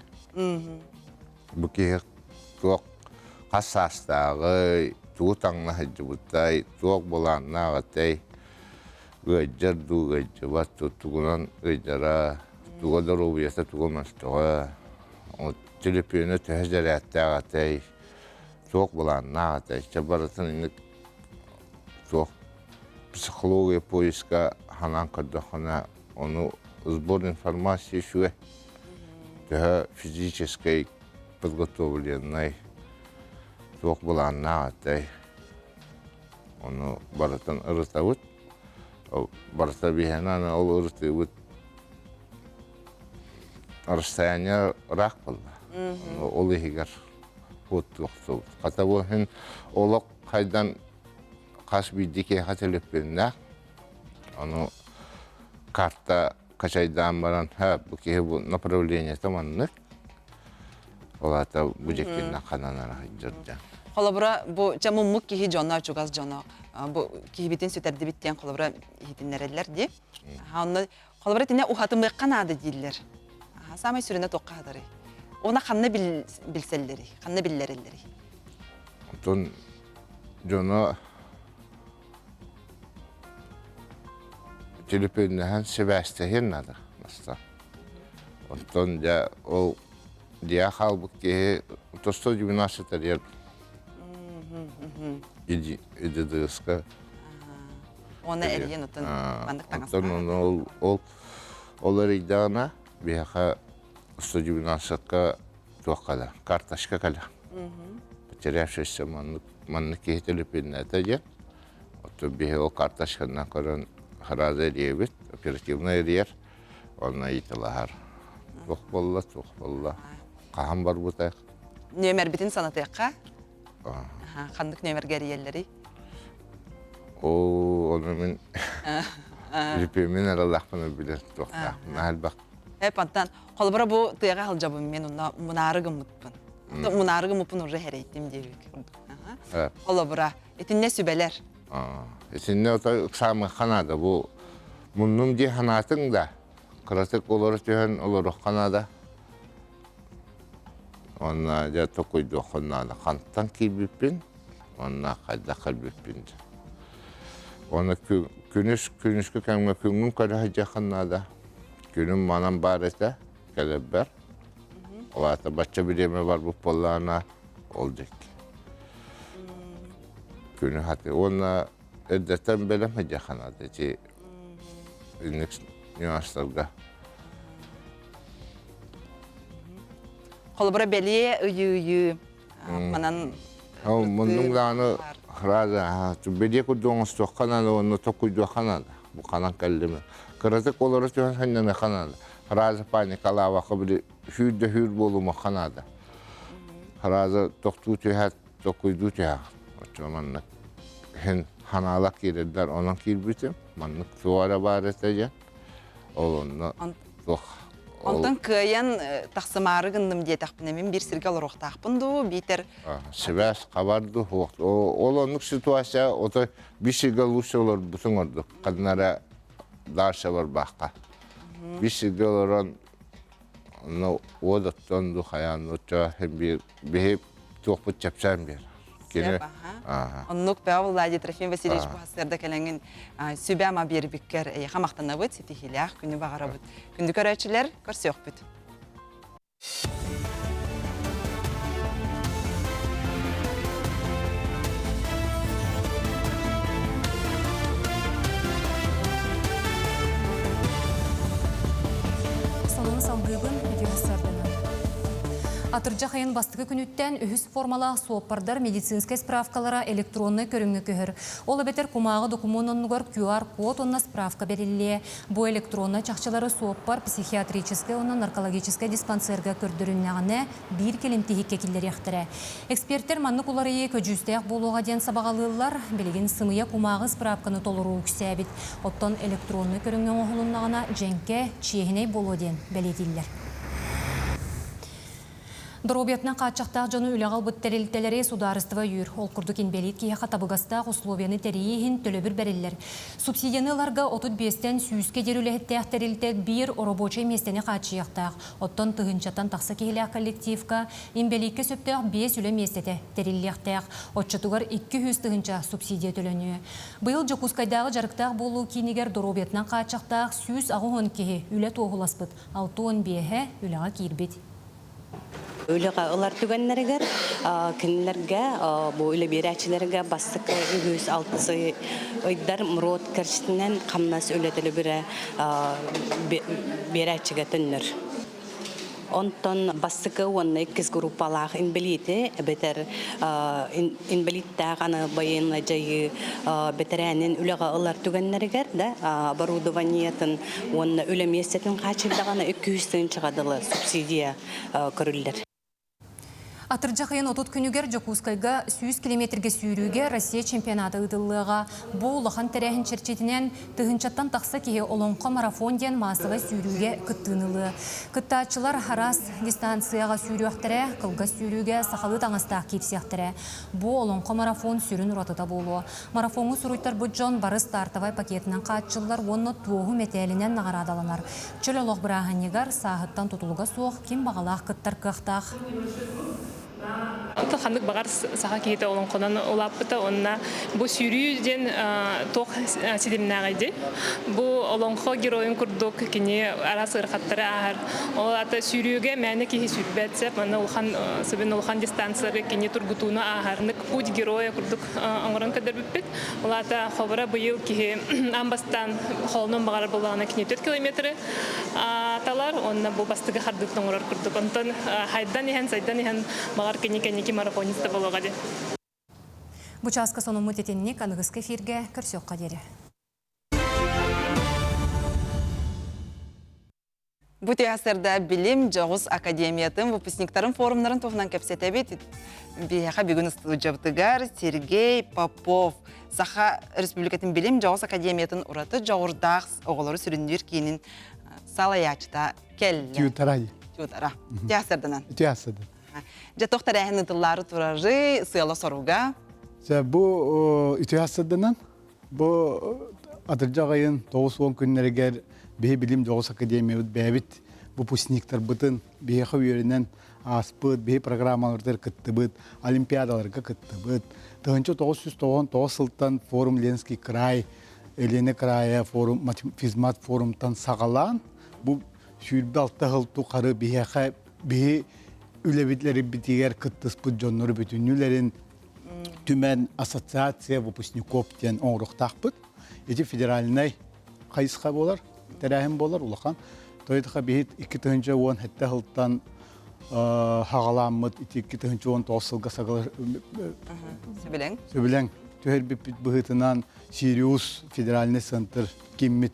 Бу киһи туох хас саастааҕый, тугу таҥна сылдьыбытай, туох былааннаах этэй, ыалдьар дуу, ыалдьыбат дуу, тугунан ыалдьара, туга доруобуйата туга мөлтөҕө, төлөпүөнэ төһө зэрээттээх этэй, туох былааннаах этэй, чэ барытын инник туох психология поиска ханаан көрдөххүнэ, ону сбор информации үчүгэй. Төһө физическэй подготовленнай туох былааннаах этэй, ону барытын ырытабыт. Барыта биһиэнэ аны ол ырытыыбыт расстояние ыраах буолла. Ол иһигэр куоттуохтубут. Хата бу иһин олох хайдан хас биирдии киһиэхэ төлөпүөннээх. Ону карта качайдаан баран, ха, бу киһи бу направлениета маннык. Ол аата бу дьэккиннэн ханан сылдьар дьон. Холобура, бу ча муммук киһи дьоно, чугас дьоно, бу киһибитин сүтэрдибит диэн холобура иһитиннэрэллэр дии. Онно холобура итиннэ уһатымыахха наада дииллэр. Саамай сүрүнэ туохха хатарый? Уна ханна билсэллэрий? Ханна биллэрэллэрий? Онтон дьоно Төлөпүөннэһэн сибээстэһиэн наада наста. Онтон дьэ ол дьиэ хаалбыт киһи тосто 12 тэрийэр ИДДС-ка. Уонна эрийэн оттон маннык таҥастаах. Оттон ол ол ол эрийдэҕинэ биһиэхэ 112-ка туох кэлэр, карточка кэлэр. Потерявшийся маннык маннык киһи төлөпүөннээтэ диэн. Оттон биһи ол карточканан көрөн сразу эрийэбит, оперативно эрийэр, онно ыйыталаһар. Туох буолла, туох буолла, хаһан барбытай? Нүөмэрбитин санатыахха. Ханнык нүөмэргэ эрийэллэрий? Оо, ону мин Репемин аралаахпын билэр туохтаахпын элбэх. Эп антан холобура бу тыаҕа сылдьабын мен онно мунаары гыммыппын. Мунаары гыммыппын уже хэрэйдим диэбит курдук. Холобура итиннэ сүбэлэр. Итиннэ ото ыксаамыахха наада бу муннум дии санаатыҥ да кыратык олоро түһэн олоруохха наада. Онно дьэ токуйдуоххун наада хантан киирбиппин уонна хайдах кэлбиппин. Уонна күнүс күнүскү кэмҥэ күҥҥүн көрө сылдьыаххын наада. Күнүм манан баар этэ кэлэрбэр. Ол аата бачча бириэмэ барбыт буоллаҕына ол диэки. Күнү хаты. Уонна эрдэттэн бэлэм сылдьаххына ити инник нюанстарга. Холобура бэлиэ ыйыы манан Муннуҥ даҕаны фраза бэлиэ курдук оҥостуохха наада уонна токуйдуохха наада. Бу ханан кэллим. Кыратык олоро түһэн сынньаныахха наада. Фраза паникалаабакка били сүүр да сүүр буолумуохха наада. Фраза тохтуу түһээт токуйдуу түһэҕин. Оччо маннык иһин ханаалах киирэрдэр онон киирбитим. Маннык туох эрэ баар этэ диэн. Ол онно туох Онтон кыайан тахсымаары гынным диэтэхпинэ, мин биир сиргэ олоруохтаахпын дуу, биитэр Сибээс хабар дуу, суох. Ол оннук ситуация ото биир сиргэ лучше олорбутуҥ ордук. Ханна эрэ дальше барбаахха. Биир сиргэ олорон онно уот оттон дуу хайаан оччо биир биһи туохпут чэпчээн биэр. Кини Оннук Павел Владимир Трофим Васильевич бу сарсыарда кэлэҥин сүбэ-ама биэрбиккэр эйиэхэ махтанабыт, ситиһиилээх күнү баҕарабыт. Күндү көрөөччүлэр, көрсүөхпүт. Сонун салгыыбын үтүө сарданан. Атырдьах ыйын бастакы күнүттэн үһүс формалаах суоппардар медицинскэй справкалара электроннай көрүҥҥэ көһөр. Ол эбэтэр кумааҕы докумуон оннугар QR-код уонна справка бэриллиэ. Бу электроннай чахчылары суоппар психиатрическай уонна наркологическай диспансерга көрдөрүннэҕинэ биир кэлим тиһиккэ киллэриэхтэрэ. Экспертэр маннык уларыйыы көдьүүстээх буолуоҕа диэн сабаҕалыыллар. Билигин сымыйа кумааҕы справканы толоруу үксээбит. Оттон электроннай көрүҥҥэ оҥоһулуннаҕына дьэҥкэ, чиэһинэй буолуо диэн бэлиэтииллэр. Доруобуйатынан хааччахтаах дьону үлэҕэ ылбыт тэрилтэлэри судаарыстыба өйүүр. Ол курдук инбэлиит киһиэхэ табыгастаах условияны тэрийии иһин төлөбүр бэриллэр. Субсидияны ыларга 35-тэн сүүскэ диэри үлэһиттээх тэрилтэ биир оробуочай миэстэни хааччыйыахтаах. Оттон тыһыынчаттан тахса киһилээх коллективка инбэлииккэ сөптөөх биэс үлэ миэстэтэ тэриллиэхтээх. Оччотугар 200 тыһыынча субсидия төлөнүө. Быйыл Дьокуускайдааҕы дьарыктаах буолуу киинигэр доруобуйатынан хааччахтаах 180 киһи үлэ туоһуласпыт, 65-э үлэҕэ киирбит. Үлэҕэ ылар түгэннэригэр кинилэргэ бу үлэ биэрээччилэргэ бастакы үһүс алтыс ыйдар МРОТ кэрчитинэн хамнас үлэ төлөбүрэ биэрээччигэ төннөр. Онтон бастакы уонна иккис группалаах инбэлиити эбэтэр инбэлииттээх аны байыаннай дьайыы бэтэрээнин үлэҕэ ылар түгэннэригэр да оборудованиетын уонна үлэ миэстэтин хааччыйдаҕына 200 тыһыынчаҕа дылы субсидия көрүллэр. Атырдьах ыйын 30 күнүгэр Дьокуускайга 100 километргэ сүүрүүгэ Россия чемпионата ыытыллыаҕа. Бу улахан тэрээһин чэрчитинэн тыһыынчаттан тахса киһи Олоҥхо марафон диэн маассабай сүүрүүгэ кыттыыны ылыа. Кыттааччылар араас дистанцияҕа сүүрүөхтэрэ, кылгас сүүрүүгэ сахалыы таҥастаах киирсиэхтэрэ. Бу Олоҥхо марафон сүрүн уратыта буолуо. Марафоҥҥа суруйтарбыт дьон бары стартовай пакетынан хааччыллар уонна туоһу мэтээлинэн наҕараадаланар. Чөл олох бырааһынньыгар сааһыттан тутулуга суох ким баҕалаах кыттар кыахтаах. Ханнык баҕар саха киһитэ олоҥхонон улааппыта уонна бу сүүрүү диэн туох ситимнээҕий дии. Бу олоҥхо геройун курдук кини араас ыарахаттары ааһар. Ол аата сүүрүүгэ мээнэ киһи сүүрбэт сөп. Манна улахан сыбын улахан дистанцияларга кини тургутууну ааһар. Путь героя курдук оҥорон көрдөрбүппүт. Ол аата холобура быйыл киһи аан бастаан холонон баҕарар буоллаҕына кини 4 километры талар уонна бу бастакы хардыытын оҥорор курдук. Онтон хайдан иһэн, сайдан иһэн баҕар кини кэнники марафонист да буолуоҕа дии. Бу чааска сонуммут итинник аныгыскы эфиргэ көрсүөххэ диэри. Бу театрда Билим дьоҕус академиятын выпускниктарын форумнарын туһунан кэпсэтэбит. Биһиэхэ бүгүн устудьуйабытыгар Сергей Попов Саха Республикатын Билим дьоҕус академиятын ураты дьоҕурдаах оҕолору сүрүннүүр киинин салайааччыта кэллэ. Тьютара. Тьютара. Театрданан. Театрдан. Дьэ туох тэрээһин ытыллаары турары, сыала-соруга? Бу театрданан Бу атырдьах ыйын 90 күннэригэр биһи билим дьоҕус академиябыт бэйэбит выпускниктарбытын биһиэхэ үөрэнэн ааспыт, биһи программаларыгар кыттыбыт, олимпиадаларга кыттыбыт. 1999 сылтан форум Ленский край, Елена края форум, физмат форумтан саҕалаан бу 26 сыл тухары биһиэхэ биһи үлэбитлэрибитигэр кыттыспыт дьоннору бүтүннүүлэрин. түмэн ассоциация выпускников диэн оҥоруохтаахпыт. Ити федеральнай хайысха буолар, тэрээһин буолар улахан. Тойтаха биһит 2017 сылтан хаҕаламмыт ити 2019 сылга сагалар Сөбүлэҥ. Сөбүлэҥ түһэрбиппит быһыытынан Сириус федеральный центр киммит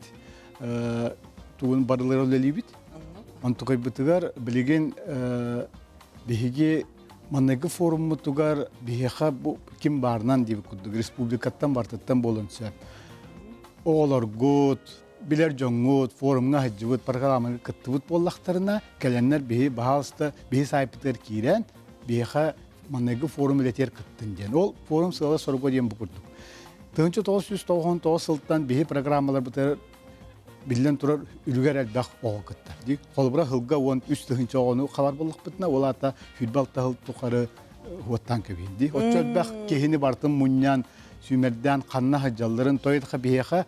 тугун барылары үлэлиибит. Онтукайбытыгар билигин биһиги Манныгы форуммутугар биһиэхэ бу ким баарынан диэбит курдук республикаттан бартыттан буолуон сөп. Оҕолоргут, билэр дьоҥҥут, форумҥа сылдьыбыт, программаҕа кыттыбыт буоллахтарына, кэлэннэр биһи баһаалыста биһи саайпытыгар киирэн, биһиэхэ манныгы форум үлэтигэр кыттын диэн. Ол форум сыала-соруга диэн бу курдук. 1999 сылтан биһи программаларбытыгар биллэн турар, үлүгэр элбэх оҕо кыттар. Дии. Холобура, сылга 13 тыһыынча оҕону хабар буоллахпытына, ол аата 26 сыл тухары уоттаан кэбиһин дии. Оччо элбэх киһини барытын мунньан, сүүмэрдээн ханна сылдьалларын, тойотха биһиэхэ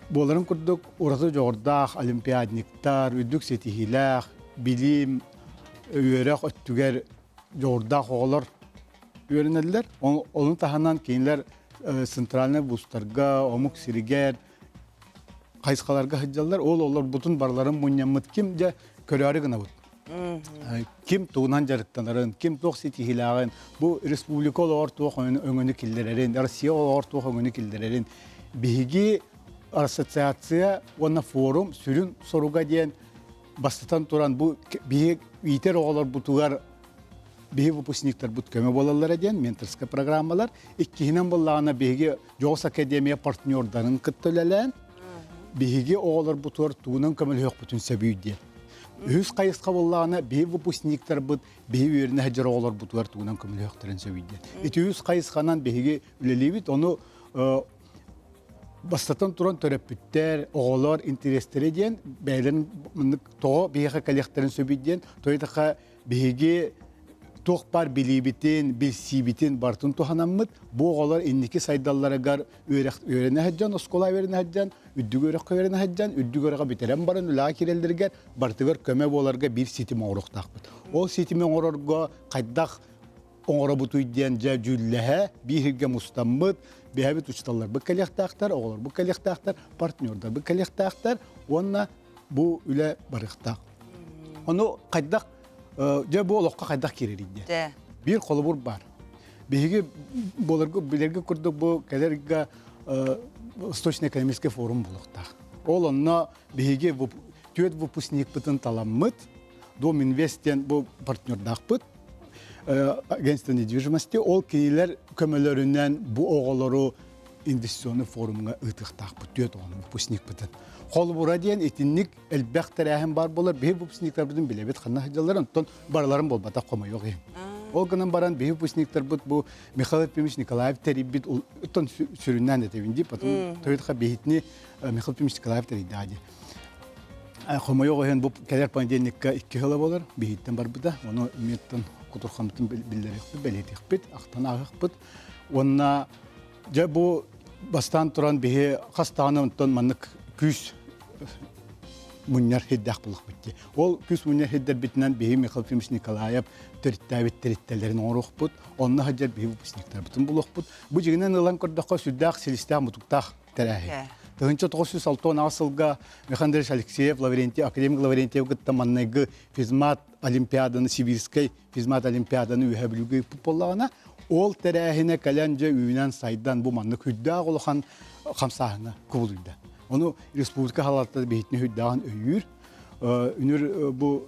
буоларын курдук ураты дьоҕурдаах олимпиадниктар, үрдүк ситиһиилээх, билим, үөрэх өттүгэр дьоҕурдаах оҕолор үөрэнэллэр. Ону таһынан кинилэр центральнай вузтарга, омук сиригэр, хайысхаларга сылдьаллар. Ол олорбутун барыларын мунньаммыт ким дьэ көрөөрү гынабыт. Ким тугунан дьарыктанарын, ким туох ситиһиилээҕин, бу республика олоҕор туох өҥөнү киллэрэрин, Россия олоҕор туох өҥөнү киллэрэрин биһиги ассоциация уонна форум сүрүн соруга диэн бастатан туран бу биһиги иитэр оҕолорбутугар биһи выпускниктарбыт көмө буолаллара диэн менторскай программалар. Иккиһинэн буоллаҕына биһиги Дьоҕус академия партнердарын кытта үлэлээн биһиги оҕолорбутугар тугунан көмөлөһүөхпүтүн сөбүй диэн. Үһүс хайысха буоллаҕына биһи выпускниктарбыт биһи үөрэнэ сылдьар оҕолорбутугар тугунан көмөлөһүөхтэрин сөбүй диэн. Ити үс хайысханан биһиги үлэлиибит. Ону бастатан туран төрөппүттэр, оҕолор интэриэстэрэ диэн бэйэлэрин маннык тоҕо биһиэхэ кэлиэхтэрин сөбүй диэн, тоҕо биһиги туох баар билиибитин, билсиибитин барытын туһанаммыт, бу оҕолор инники сайдалларыгар үөрэх үөрэнэ сылдьан, оскуола үөрэнэ сылдьан, үрдүк үөрэххэ үөрэнэ сылдьан, үрдүк үөрэҕи бүтэрэн баран үлэҕэ киирэллэригэр барытыгар көмө буоларга биир ситим оҥоруохтаахпыт. Ол ситими оҥорорго хайдах оҥоробутуй диэн дьэ дьүүллэһэ, биир мустаммыт, биһэбит учууталларбыт кэлиэхтээхтэр, оҕолорбут кэлиэхтээхтэр, партнердарбыт кэлиэхтээхтэр уонна бу үлэ барыахтаах. Ону хайдах дьэ бу олоххо хайдах киирэрий диэн. Биир холобур баар. Биһиги буоларга билэргэ курдук бу кэлэргэ Восточно-экономический форум буолуохтаах. Ол онно биһиги түөрт выпускникпытын таламмыт, Дом Инвест диэн бу партнердаахпыт агентство недвижимости ол кинилэр көмөлөрүнэн бу оҕолору инвестиционный форумҥа ыытыахтаахпыт түөрт оҕону выпускникпытын. Холобура диэн итинник элбэх тэрээһин баар буолар. Биһи выпускниктарбытын билэбит ханна сылдьаллар, онтон барыларын буолбатах хомойуох иһин. Ол гынан баран биһи выпускниктарбыт бу Михаил Ефимович Николаев тэрийбит оттон сүрүннээн этэбин дии, потом тойтха биһитини Михаил Ефимович Николаев тэрийдээ дии. Хомойуох иһин бу кэлэр понедельникка икки сыла буолар, биһиттэн барбыта. Ону миэттэн кутурхаммытын биллэриэхпит, бэлиэтиэхпит, ахтан ааһыахпыт. Уонна дьэ бу бастаан туран биһи хас даҕаны онтон маннык күүс мунньар сирдээх буолуохпут дии. Ол күүс мунньар сирдэрбитинэн биһи Михаил Ефимович Николаев төрүттээбит тэрилтэлэрин оҥоруохпут, онно сылдьар биһи выпускниктарбытын булуохпут. Бу дьиҥинэн ылан көрдөххө сүрдээх силистээх-мутуктаах тэрээһин. 1968 сылга Михаил Андреевич Алексеев, Лаврентий, академик Лаврентьев кытта маннайгы физмат олимпиаданы, Сибирскэй физмат олимпиаданы үөһэ Бүлүүгэ ыыппыт буоллаҕына, ол тэрээһинэ кэлэн дьэ үүнэн сайдан бу маннык үрдээх улахан хамсааһыҥҥа кубулуйда. Ону республика салалтата биһитини үрдээҕин өйүүр. Үнүр бу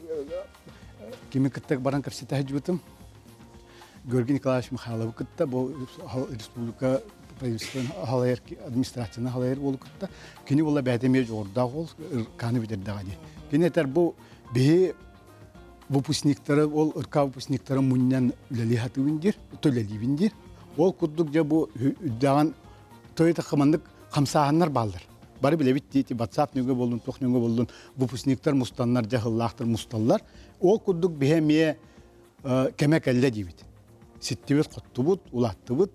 кими кытта баран кэпсэтэ сылдьыбытым. Георгий Николаевич Михайловы кытта бу республика правительствоны халайар администрацияны халайар уолу кытта кини була бэйэтэ эмиэ дьоҕурдаах уол ыркааны бүтэрдэҕэ дии. Кини этэр бу биһи выпускниктары ол ырка выпускниктары мунньан үлэлии сатыыбын диир, төлөлиибин диир. Ол курдук дьэ бу үрдэҕин тойотахха маннык хамсааһыннар бааллар. Бары билэбит дии, WhatsApp нөҥүө буоллун, туох нөҥүө буоллун, выпускниктар мустаннар, дьаһыллаахтар мусталлар. Ол курдук биһи эмиэ кэмэ кэллэ диибит. Ситтибит, хоттубут, улааттыбыт,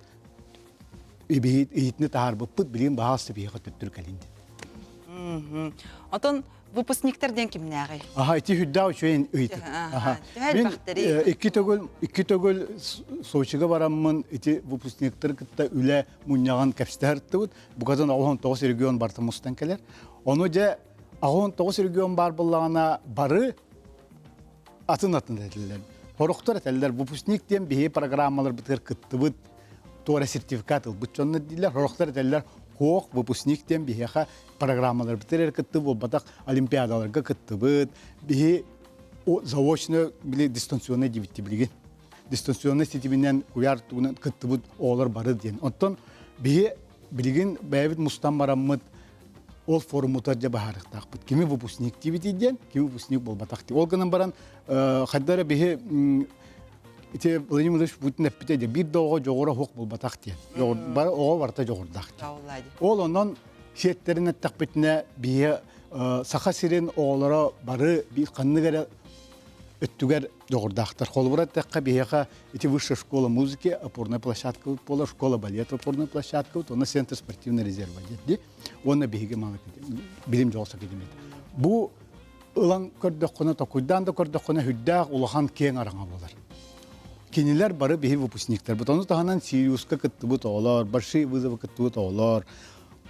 иһитини таһаарбыппыт, билигин баһаалыста биһиэхэ төттөрү кэлин диэн. Отон выпускниктар диэн кимнээҕий? Аха, ити үрдээх үчүгэй ыйытык. Аха. Мин икки төгүл Сочига бараммын ити выпускниктары кытта үлэ мунньаҕын кэпсэтэ Букатын 19 регион барыта мустан кэлэр. Ону дьэ 89 регион баар буоллаҕына бары атын-атын этэллэр. Сорохтор этэллэр выпускник диэн биһиги программаларбытыгар кыттыбыт туора сертификат ылбыт дьоннор дииллэр. Сорохтор этэллэр хуох выпускник диэн биһиэхэ программаларбытыгар эрэ кыттыбыт буолбатах олимпиадаларга кыттыбыт. Биһи заочно били дистанционный диэбитти билигин. Дистанционный ситиминэн куйаар тугунан кыттыбыт оҕолор бары диэн. Оттон биһи билигин бэйэбит мустан бараммыт ол форумутар дьэ баһаарыктаахпыт. Кими выпускник диибитий диэн, кими выпускник буолбатах дии. Ол гынан баран хайда эрэ биһи ити Владимир Владимирович Путин эппитэ дии, биир да оҕо дьоҕура суох буолбатах диэн. Бары оҕо барыта дьоҕурдаах диэн. Ол онон сиэттэрин эттэхпитинэ биһи Саха сирин оҕолоро бары ханнык эрэ өттүгэр дьоҕурдаахтар. Холобура эттэххэ, биһиэхэ ити высшая школа музыки опорная площадка буолар, школа балета опорная площадка, уонна центр спортивной резерва диэн. Уонна биһиги малы билим дьоҕус академията. Бу ылан көрдөххүнэ, токуйдаан да көрдөххүнэ, үрдээх улахан киэҥ араҥа буолар. Кинилэр бары биһи выпускниктарбыт. Ону таһынан Сириуска кыттыбыт оҕолор, большие вызовы кыттыбыт оҕолор.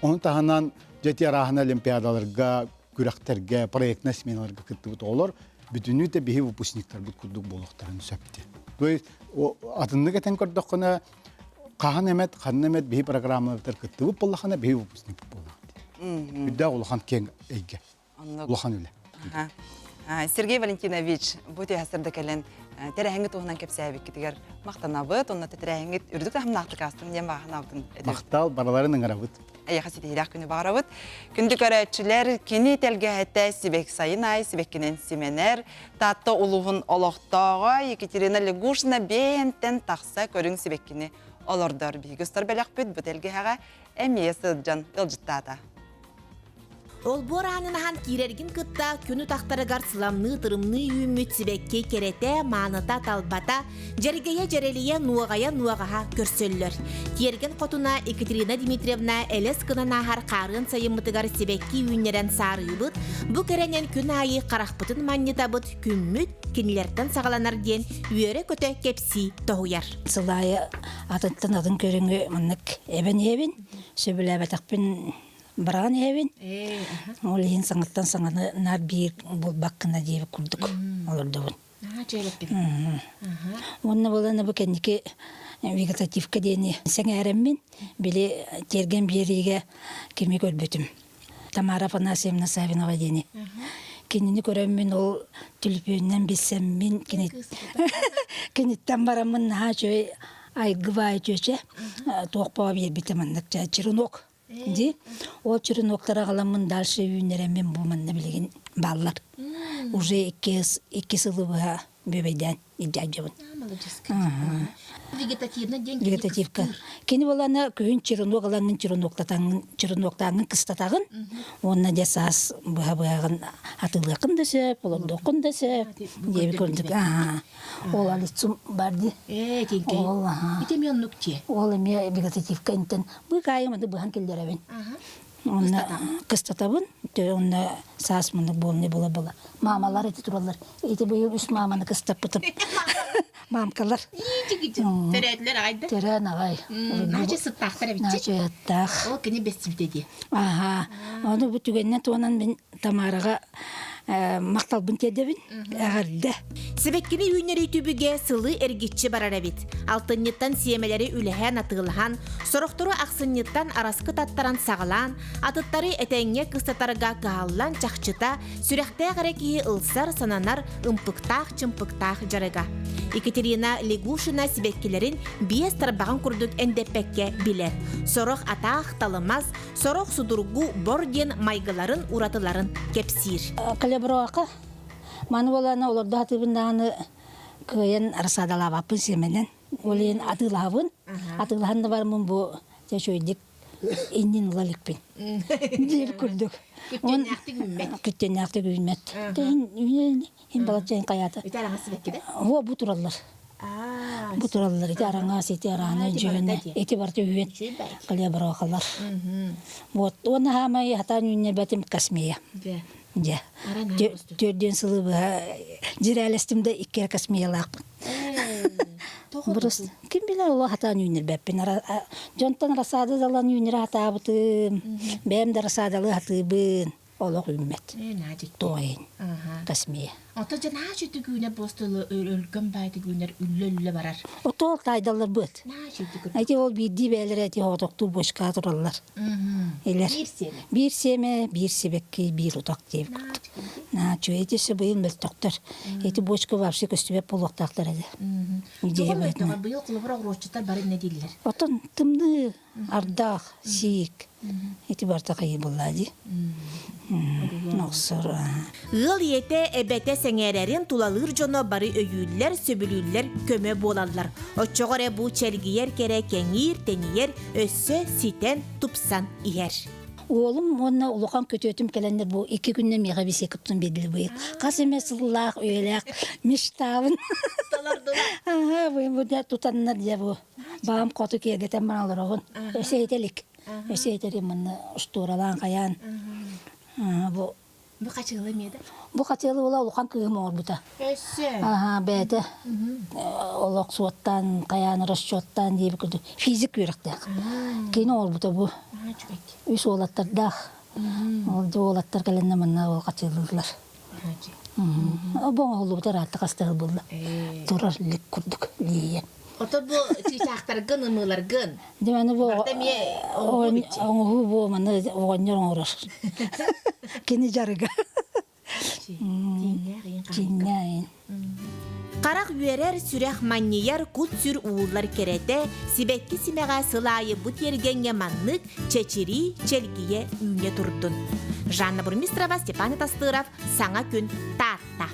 Ону таһынан дьэти арааһына олимпиадаларга, күрэхтэргэ, проектнай сменаларга кыттыбыт оҕолор бүтүннүү да биһи выпускниктарбыт курдук буолуохтарын сөп диэн. То есть атыннык этэн көрдөххүнэ, хаһан эмэт, ханна эмэт биһи программаларбытыгар кыттыбыт буоллахына, биһи выпускник буолаҕыт. Үрдээх улахан киэҥ эйгэ. Улахан үлэ. Сергей Валентинович, бу түһэсэрдэ кэлэн тэрээһиҥҥит туһунан кэпсээбиккитигэр махтанабыт, онно тэрээһиҥҥит үрдүк таһымнаахтык аастын диэн баҕа санаабытын Махтал, барыларын ыҥырабыт. Эйиэхэ ситиһиилээх күнү баҕарабыт. Күндү көрөөччүлэр, кини тэлгэһэтэ сибэк сайын аайы сибэккинэн симэнэр. Таатта улууһун олохтооҕо Екатерина Лягушина бэйэнтэн тахса көрүҥ сибэккини олордор. Биһиги устар бэлэхпит бу тэлгэһэҕэ эмиэ сылдьан ыалдьыттаата. Олбуор аанын аһан киирэргин кытта күн утахтарыгар сыламныы-тырымныы үүммүт сибэкки кэрэтэ, мааныта, талбата, дьэргэйэ-дьэрэлийэ, нуоҕайа-нуоҕаһа көрсөллөр. Тиэргэн хотуна Екатерина Дмитриевна элэс гынан ааһар хаарыан сайыммытыгар сибэкки үүннэрэн саарыыбыт, бу кэрэнэн күн аайы харахпытын манньытабыт, күммүт кинилэртэн саҕаланар диэн үөрэ-көтө кэпсии тоһуйар. Сыл аайы атыттан атын көрүҥү маннык эбэн иһэбин, сөбүлээбэтэхпин бараан иһэбин. Ол иһин саҥаттан саҥаны наар биир булбаккына диэбит курдук олордубун. Уонна буолан бу кэнники вегетативка диэни сэҥээрэммин, били тиэргэн биэриигэ кими көрбүтүм. Тамара Афанасьевна Савинова диэни. Кинини көрөммүн ол түлүпүөнүнэн билсэммин киниттэн бараммын наһаа үчүгэй айгы баай чүөчэ туох боо биэрбитэ маннык черенок Ди ол череноктары аҕаламмын дальше үүннэрэммин бу манна билигин бааллар. Уже икки сылы быһа бүөбэйдээн илдьаадьабын. Вегетативно диэн Вегетативка. Кини болана күһүн черенок ылаҥҥын череноктатаҥҥын череноктааҥҥын кыстатаҕын уонна дьэ саас быһа быһаҕын атыылыаххын да сөп, олордуоххун да сөп диэбит курдук. Ол алицум бар ди. Ээ, тинкэй. Ол аха. Ити эмиэ оннук дии. Ол эмиэ вегетативка интен быыкаайым аны быһан киллэрэбин. Онно кыстатабын. Онно саас муннук буолны була-була. Маамалар ити тураллар. Ити быйыл үс мааманы кыстаппытым. Маамкалар. Төрөөтүлэр аҕай да? Төрөөн аҕай. Наачы сыттаахтар эбит. Наачы сыттаах. Ол кини бэссибитэ дии. Аха. Ону бу түгэннэн туонан мин Тамараҕа махталбын тиэрдэбин. Эҕэрдэ. Сибэккини үүннэрии түбүгэ сылы эргиччи барар эбит. Алтынньыттан сиэмэлэри үлэһэн атыылаһан, сорохтору ахсынньыттан араскы таттаран саҕалаан, атыттары этэҥҥэ кыстатарга кыһаллан чахчыта, сүрэхтээх эрэ киһи ылсар, сананар ымпыктаах-чымпыктаах дьарыга. Екатерина Лягушина сибэккилэрин биэс тарбаҕын курдук эндэппэккэ билэр. Сорох атаах, талымас, сорох судургу бор диэн майгыларын уратыларын кэпсиир. Каляброака маны буолааны олордо сатыыбын даҕаны кыайан рассадалаабаппын сиэмэнэн. Ол иһин атыылаһабын. Атыылаһан да бараммын бу дьэ үчүгэйдик иннин ыла иликпин. Диир курдук. Күттүөннээхтик үүммэт. Күттүөннээхтик үүммэт. Иһин балачча хайаата. Ити араҥас сибэккидэ? Оо, бу тураллар. Бу тураллар ити араҥас ити араана дьүһүнэ ити барыта үөн калеброхалар. Вот уонна хаамай хатаан үүннэрбэтим космея. Дьэ. Төрдүөн сылы быһа дьирээлэстим да икки эрэ космеялаахпын. Просто ким билэр олох хатаан үүннэрбэппин. Дьонтон рассада далан үүннэрэ хатаабытым. Бэйэм да рассадалыы хатыыбын. Олох үүммэт. Туойын. Космея. Ото дьэ наһаа үчүгэй үүнэр буосту өлгөм баайдык үүнэр үллэ-үллэ барар. Ото ол таайдаллар быат. Эти ол биирдии бэйэлэрэ эти хоотоктуу бочка тураллар. Илэр. Биир сиэмэ. Биир сиэмэ, биир сибэкки, биир утах диэбит курдук. Наһаа үчүгэй. Ити өссө быйыл мөлтөхтөр. Ити бочка вообще көстүбэт буолуохтаахтар этэ. Идея быһыытынан. Быйыл холобур оҕуруотчуттар бары иннэ дииллэр. Отон тымныы Ардаах, сиик ити барыта хайыы буоллаа дии. Охсор. Ыал ийэтэ, эбэтэ сэҥээрэрин тулалыыр дьоно бары өйүүллэр, сөбүлүүллэр, көмө буолаллар. Оччоҕо эрэ бу чэлгийэр кэрэ кэҥиир, тэнийэр, өссө ситэн, тупсан иһэр. Уолум уонна улахан күтүөтүм кэлэннэр бу икки күннэ миэхэ бисиэкэптун биэрдилэр быйыл. Хас эмэ сыллаах, үйэлээх мечтабын. Аха, бу тутаннар дьэ бу Баҕам хоту киэргэтэн баран олороҕун. Өссө этэ илик. Өссө этэрим манна устууралаан хайаан. Бу Бу хачыалы эмиэ да? Бу хачыалы уола улахан кыыһым оҥорбута. Өссө? Аха, бэйэтэ олох суоттаан, хайаан расчеттаан диэбит курдук физик үөрэхтээх. Кини оҥорбута бу. Үс уолаттардаах. Ол уолаттар кэлэннэ манна ол хачыалыыллар. Бу оҥоһуллубута ыраатта хастыһыл булла. Турар лик курдук лиийэн. Ото бу чыычаахтаргын, ымыыларгын. Диманы бу оҥоһуу бу маны оҕонньор оҥорор. Кини дьарыга. Тииннээх Харах үөрэр, сүрэх манньыйар, кут-сүр ууллар кэрэтэ, сибэкки симэҕэ сыл аайы бу тиэргэҥҥэ маннык чэчирии, чэлгийэ үүнэ турдун. Жанна Бурмистрова, Степан Тастыров, Саҥа күн, Таатта.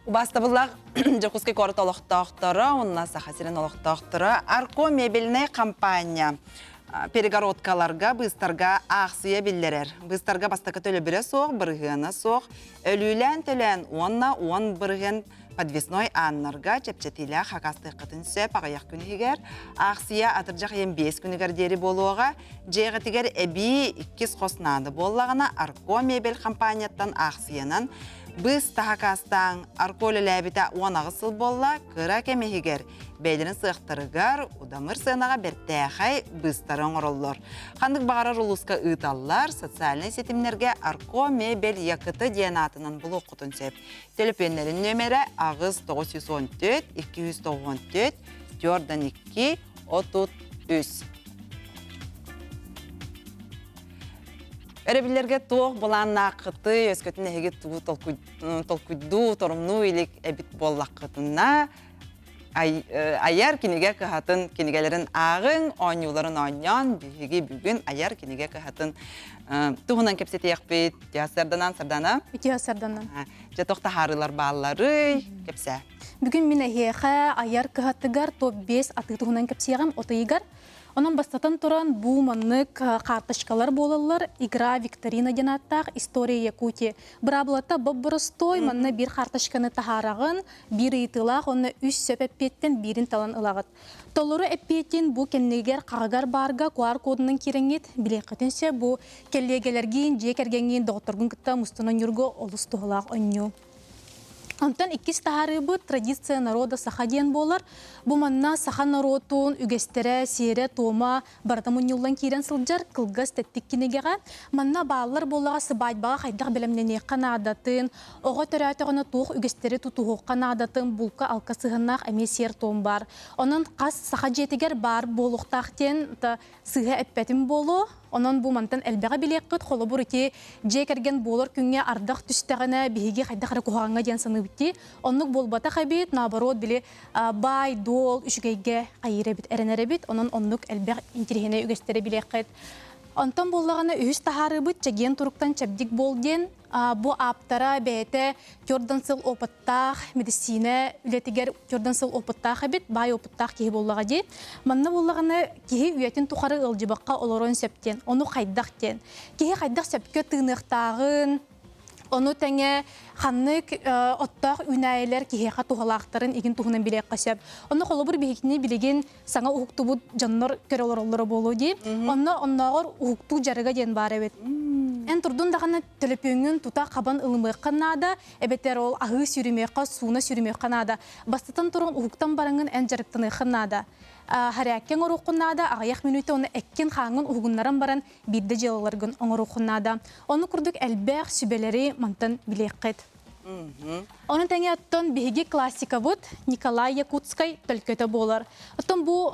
Убаастабыллаах Дьокуускай куорат олохтоохторо уонна Саха сирин олохтоохторо Арко мебельнай компания перегородкаларга, быыстарга аахсыйа биллэрэр. Быыстарга бастакы төлөбүрэ суох, бырыһыана суох, өлүүлээн төлөөн уонна 10% подвесной ааннарга чэпчэтиилээх хакастыаххытын сөп аҕыйах күн иһигэр. Аахсыйа атырдьах ыйын 5 күнүгэр диэри буолуоҕа. Дьиэҕитигэр эбии иккис хос наада буоллаҕына, Арко мебель компанияттан аахсыйанан быыс таһакаастааҥ Арко үлэлээбитэ 18 сыл буолла, кыра кэм иһигэр бэйэлэрин сыахтарыгар удамыр сыанаҕа бэртээхэй быыстары оҥороллор. Ханнык баҕарар улууска ыыталлар, социальнай ситимнэргэ Арко мебель Якыты диэн аатынан булуоххутун сөп. Төлөпүөннэрин нүөмэрэ 8 914 294 42 33. Өрөбүллэргэ туох былааннааххытый, өскөтүн эһиги тугу толкуйдуу, торумнуу илик эбит буоллаххытына, айар кинигэ кыһатын кинигэлэрин ааҕыҥ, оонньууларын оонньоон, биһиги бүгүн айар кинигэ кыһатын туһунан кэпсэтиэхпит. Үтүө сарданан, Сардана. Үтүө сарданан. Дьэ, туох таһаарыылар баалларый? Кэпсээ. Бүгүн мин эһиэхэ айар кыһатыгар топ-5 атыы туһунан кэпсиэҕим от ыйыгар. Онон бастатан туран бу маннык карточкалар буолаллар. Игра викторина диэн ааттаах История Якутии. Быраабылата боп-боростуой, манна биир карточканы таһаараҕын, биир ыйытыылаах уонна үс сөп эппиэттэн биирин талан ылаҕыт. Толору эппиэтин бу кэннигэр хаҕыгар баарга QR кодунан киирэҥҥит билиэххитин сөп. Бу кэллиэгэлэргиин, дьиэ кэргэҥҥиин, доҕотторгун кытта мустан оонньуурга олус туһалаах оонньуу. Онтон иккис таһаарыыбыт «Традиция народа саха» диэн буолар. Бу манна саха норуотун үгэстэрэ, сиэрэ-туома барыта мунньуллан киирэн сылдьар кылгас тэттик кинигэҕэ. Манна бааллар буоллаҕа сыбаайбаҕа хайдах бэлэмнэниэххэ наадатын, оҕо төрөөтөҕүнэ туох үгэстэри тутуһуохха наадатын, булка-алка сыһыаннаах эмиэ сиэр-туом баар. Онон хас саха дьиэтигэр баар буолуохтаах диэн сыыһа эппэтим буолуо. Онон бу мантан элбэҕи билиэххит. Холобур, ити дьиэ кэргэн буолар күҥҥэ ардах түстэҕинэ биһиги хайдах эрэ куһаҕаҥҥа диэн саныыбыт дии. Оннук буолбатах эбит, наоборот, били баай-дуол үчүгэйгэ хайыыр эбит, эрэнэр эбит. Онон оннук элбэх интириэһинэй үгэстэри билиэххит. Онтон буоллаҕына үһүс таһаарыыбыт чэгиэн туруктан чэбдик буол диэн бу ааптара бэйэтэ төрдөн сыл опыттаах медицина үлэтигэр төрдөн сыл опыттаах эбит, баай опыттаах киһи буоллаҕа дии. Манна буоллаҕына киһи үйэтин тухары ыалдьыбакка олорон сөп диэн, ону хайдах диэн. Киһи хайдах сөпкө тыыныахтааҕын, Ону тэҥэ ханнык оттоох үүнээйилэр киһиэхэ туһалаахтарын игин туһунан билиэххэ сөп. Онно холобур биһикини билигин саҥа уһуктубут дьоннор көрө олороллоро буолуо дии. Онно оннооҕор уһуктуу дьарыга диэн баар эбит. Эн турдун даҕаны төлөпүөҥҥүн тута хабан ылымыахха наада, эбэтэр ол аһыы сүүрүмүөххэ, сууна сүүрүмүөххэ наада. Бастатан туран уһуктан бараҥҥын эн дьарыктаныаххын наада. Харээккэ оҥоруоххун наада, аҕыйах мүнүүтэ уонна эккин-хааҥҥын уһугуннаран баран биирдэ дьыалаларгын оҥоруоххун наада. Ону курдук элбэх сүбэлэри мантан билиэххит. Ону тэҥэ оттон биһиги классикабыт Николай Якутскай төлкөтө буолар. Оттон бу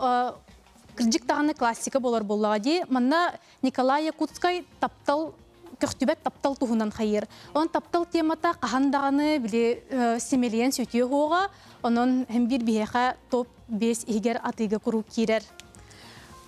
кырдьык даҕаны классика буолар буоллаҕа дии. Манна Николай Якутскай таптал көхтүбэт таптал туһунан хайыыр. Онон таптал темата хаһан даҕаны били симэлийэн сүтүө суоҕа. Онон һин биир биһиэхэ топ 5 иһигэр атыыга куруук киирэр.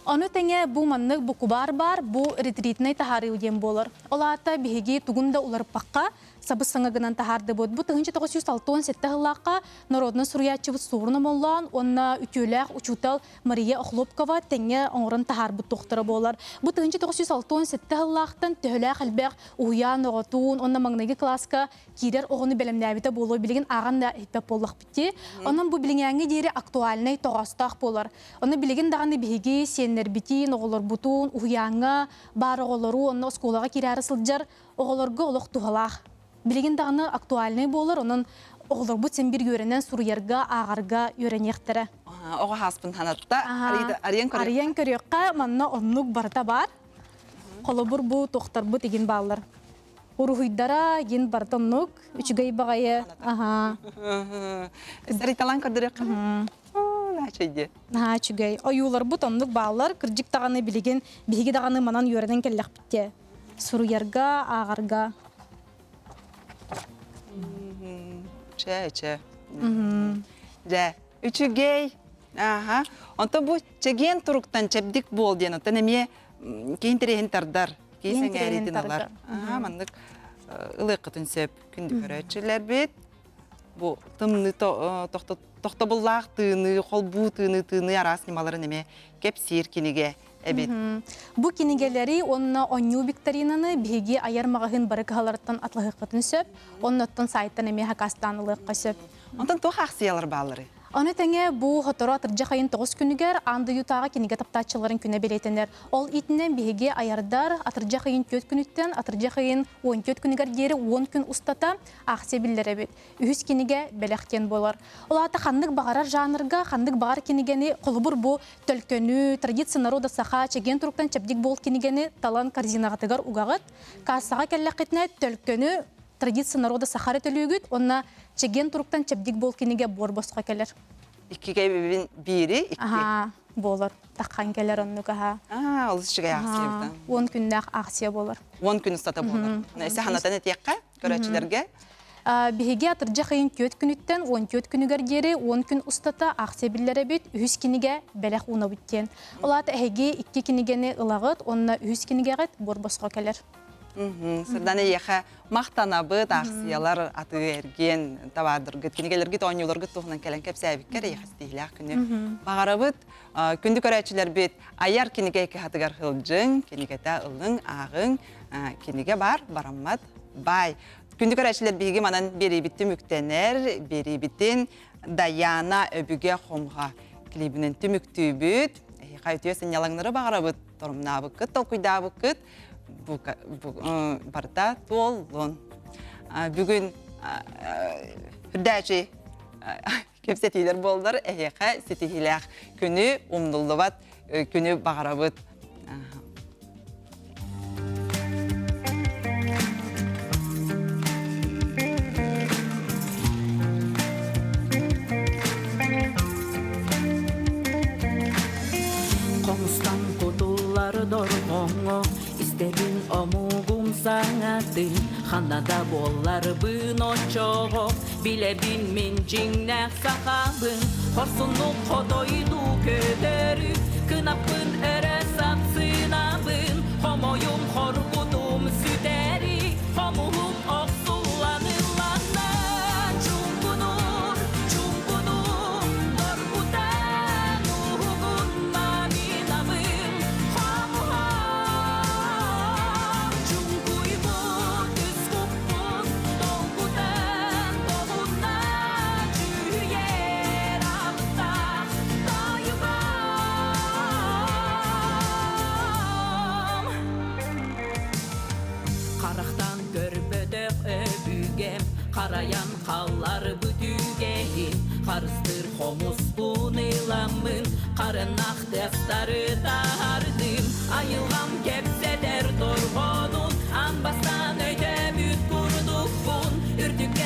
Ону тэҥэ бу маннык букубаар баар, бу ретритнэй таһаарыы диэн буолар. Ол аата биһиги тугун да уларыппакка сабыс-саҥа гынан таһаардыбыт. Бу 1967 сыллаахха народнай суруйааччыбыт Суорун Омоллоон уонна үтүөлээх учуутал Мария Охлопкова тэҥҥэ оҥорон таһаарбыт туохтара буолар. Бу 1967 сыллаахтан төһөлөөх элбэх уһуйаан оҕотун уонна маҥнайгы кылааска киирэр оҕону бэлэмнээбитэ буолуо билигин ааҕан да иһиппэт буоллахпыт дии. Онон бу билиҥээҥҥи диэри актуальнай тоҕоостоох буолар. Ону билигин даҕаны биһиги сиэннэрбитин, оҕолорбутун, уһуйааҥҥа баар оҕолору, онно оскуолаҕа киирээри сылдьар оҕолорго олох туһалаах. Билигин даҕаны актуальнай буолар, онон оҕолорбут син биир үөрэнэн суруйарга, ааҕарга үөрэниэхтэрэ. Оҕо хааспын санатта. Арыйан көрүөххэ. Арыйан көрүөххэ, манна оннук барыта баар. Холобур, бу туохтарбыт игин бааллар. Уруһуйдара игин барыта оннук, үчүгэй баҕайы. Аха. Сариталан көрдөрүөххэ. Наачайдиэ. Наһаа үчүгэй. Ойууларбыт оннук бааллар. Кырдьык даҕаны билигин биһиги даҕаны манан үөрэнэн кэллэхпит Суруйарга, ааҕарга. Чэ, чэ. Дьэ, үчүгэй. Аха. Онтон бу чэгиэн туруктан чэбдик буол диэн оттон эмиэ киин тириһин тардар, киин сэҥээриитин ылар. Аха, маннык ылыаххытын сөп күндү көрөөччүлэрбит. Бу тымныы тохтобуллаах тыыныы, холбуу тыыныы, тыыныы араас ньымаларын эмиэ кэпсиир кинигэ эбит. Бу кинигэлэри уонна оонньуу викторинаны биһиги айар маҕаһыын бары кыһаларыттан атлаһыаххытын сөп, оннуттан сайтан эмиэ хакастаан ылыахха сөп. Онтон туох аахсыйалар баалларый? Ону тэҥэ бу сотору атырдьах айын 9 күнүгэр аан дойдутааҕы кинигэ таптааччыларын күнэ бэлиэтэнэр. Ол иитинэн биһиги айардар атырдьах ыйын 4 күнүттэн атырдьах ыйын 14 күнүгэр диэри 10 күн устата аахсыйа биллэрэбит. Үһүс кинигэ бэлэх диэн буолар. Ол аата ханнык баҕарар жанрга, ханнык баҕар кинигэни, холобур бу төлкөнү, традиция народа саха, чэгиэн туруктан чэбдик буол кинигэни талан корзинаҕытыгар угаҕыт. Кассаҕа кэллэххитинэ төлкөнү традиция народа саха эрэ төлүүгүт уонна чэгиэн туруктан чэбдик буол кинигэ буор босхо кэлэр. Иккигэ биири икки. Аха, буолар. Таххан кэлэр оннук аха. Аа, олус үчүгэй акция эбит. 10 күннээх акция буолар. 10 күн устата буолар. Эсэ ханатан этиэххэ, көрөөччүлэргэ. Биһиги атырдьах ыйын 4 күнүттэн 14 күнүгэр диэри 10 күн устата акция биллэрэбит, үһүс кинигэ бэлэх уунабыт диэн. Ол аата эһиги икки кинигэни ылаҕыт уонна үһүс кинигэҕит буор босхо кэлэр. Сырдан эйиэхэ махтанабыт, аахсыйалар атыы эргиэн табаардыргыт, кинигэлэргит, оонньууларгыт туһунан кэлэн кэпсээбиккэр эйиэхэ ситиһиилээх күнү баҕарабыт. Күндү көрөөччүлэрбит айар кинигэ кыһатыгар сылдьыҥ, кинигэтэ ылыҥ, ааҕыҥ, кинигэ бар, бараммат, бай. Күндү көрөөччүлэр биһиги манан биэриибит түмүктэнэр, биэриибитин Даяна өбүгэ хомҕа клибинэн түмүктүүбүт. Эһиэхэ үтүө сынньалаҥнары баҕарабыт, торумнаабыккыт, толкуйдаабыккыт барыта туоллун. Бүгүн үрдээчи кэпсэтиилэр буоллар, эһиэхэ ситиһиилээх күнү, умнуллубат күнү баҕарабыт. Хомустан кутуллар дорҕоҥҥо истэбин омугум саҥатын ханна да буолларбын оччоҕо билэбин мин дьиҥнээх сахабын хорсуннук хотойдуу көтөрү кынаппын өрө сапсынабын хомойум хоргутум сүтэри хомуһум охсуллан ылланна чуҥкунуур чуҥкунуур доргутан уһугунна минабын хомуһа чуҥкуйбут үс куппут. Харайан халларбыт үгэһин Харыстыыр хомуспун ыламмын Харынах тыастары таһардым Айылҕам кэпсэтэр дорҕоонун Аан бастаан өйдөөбүт курдукпун Үрдүккэ.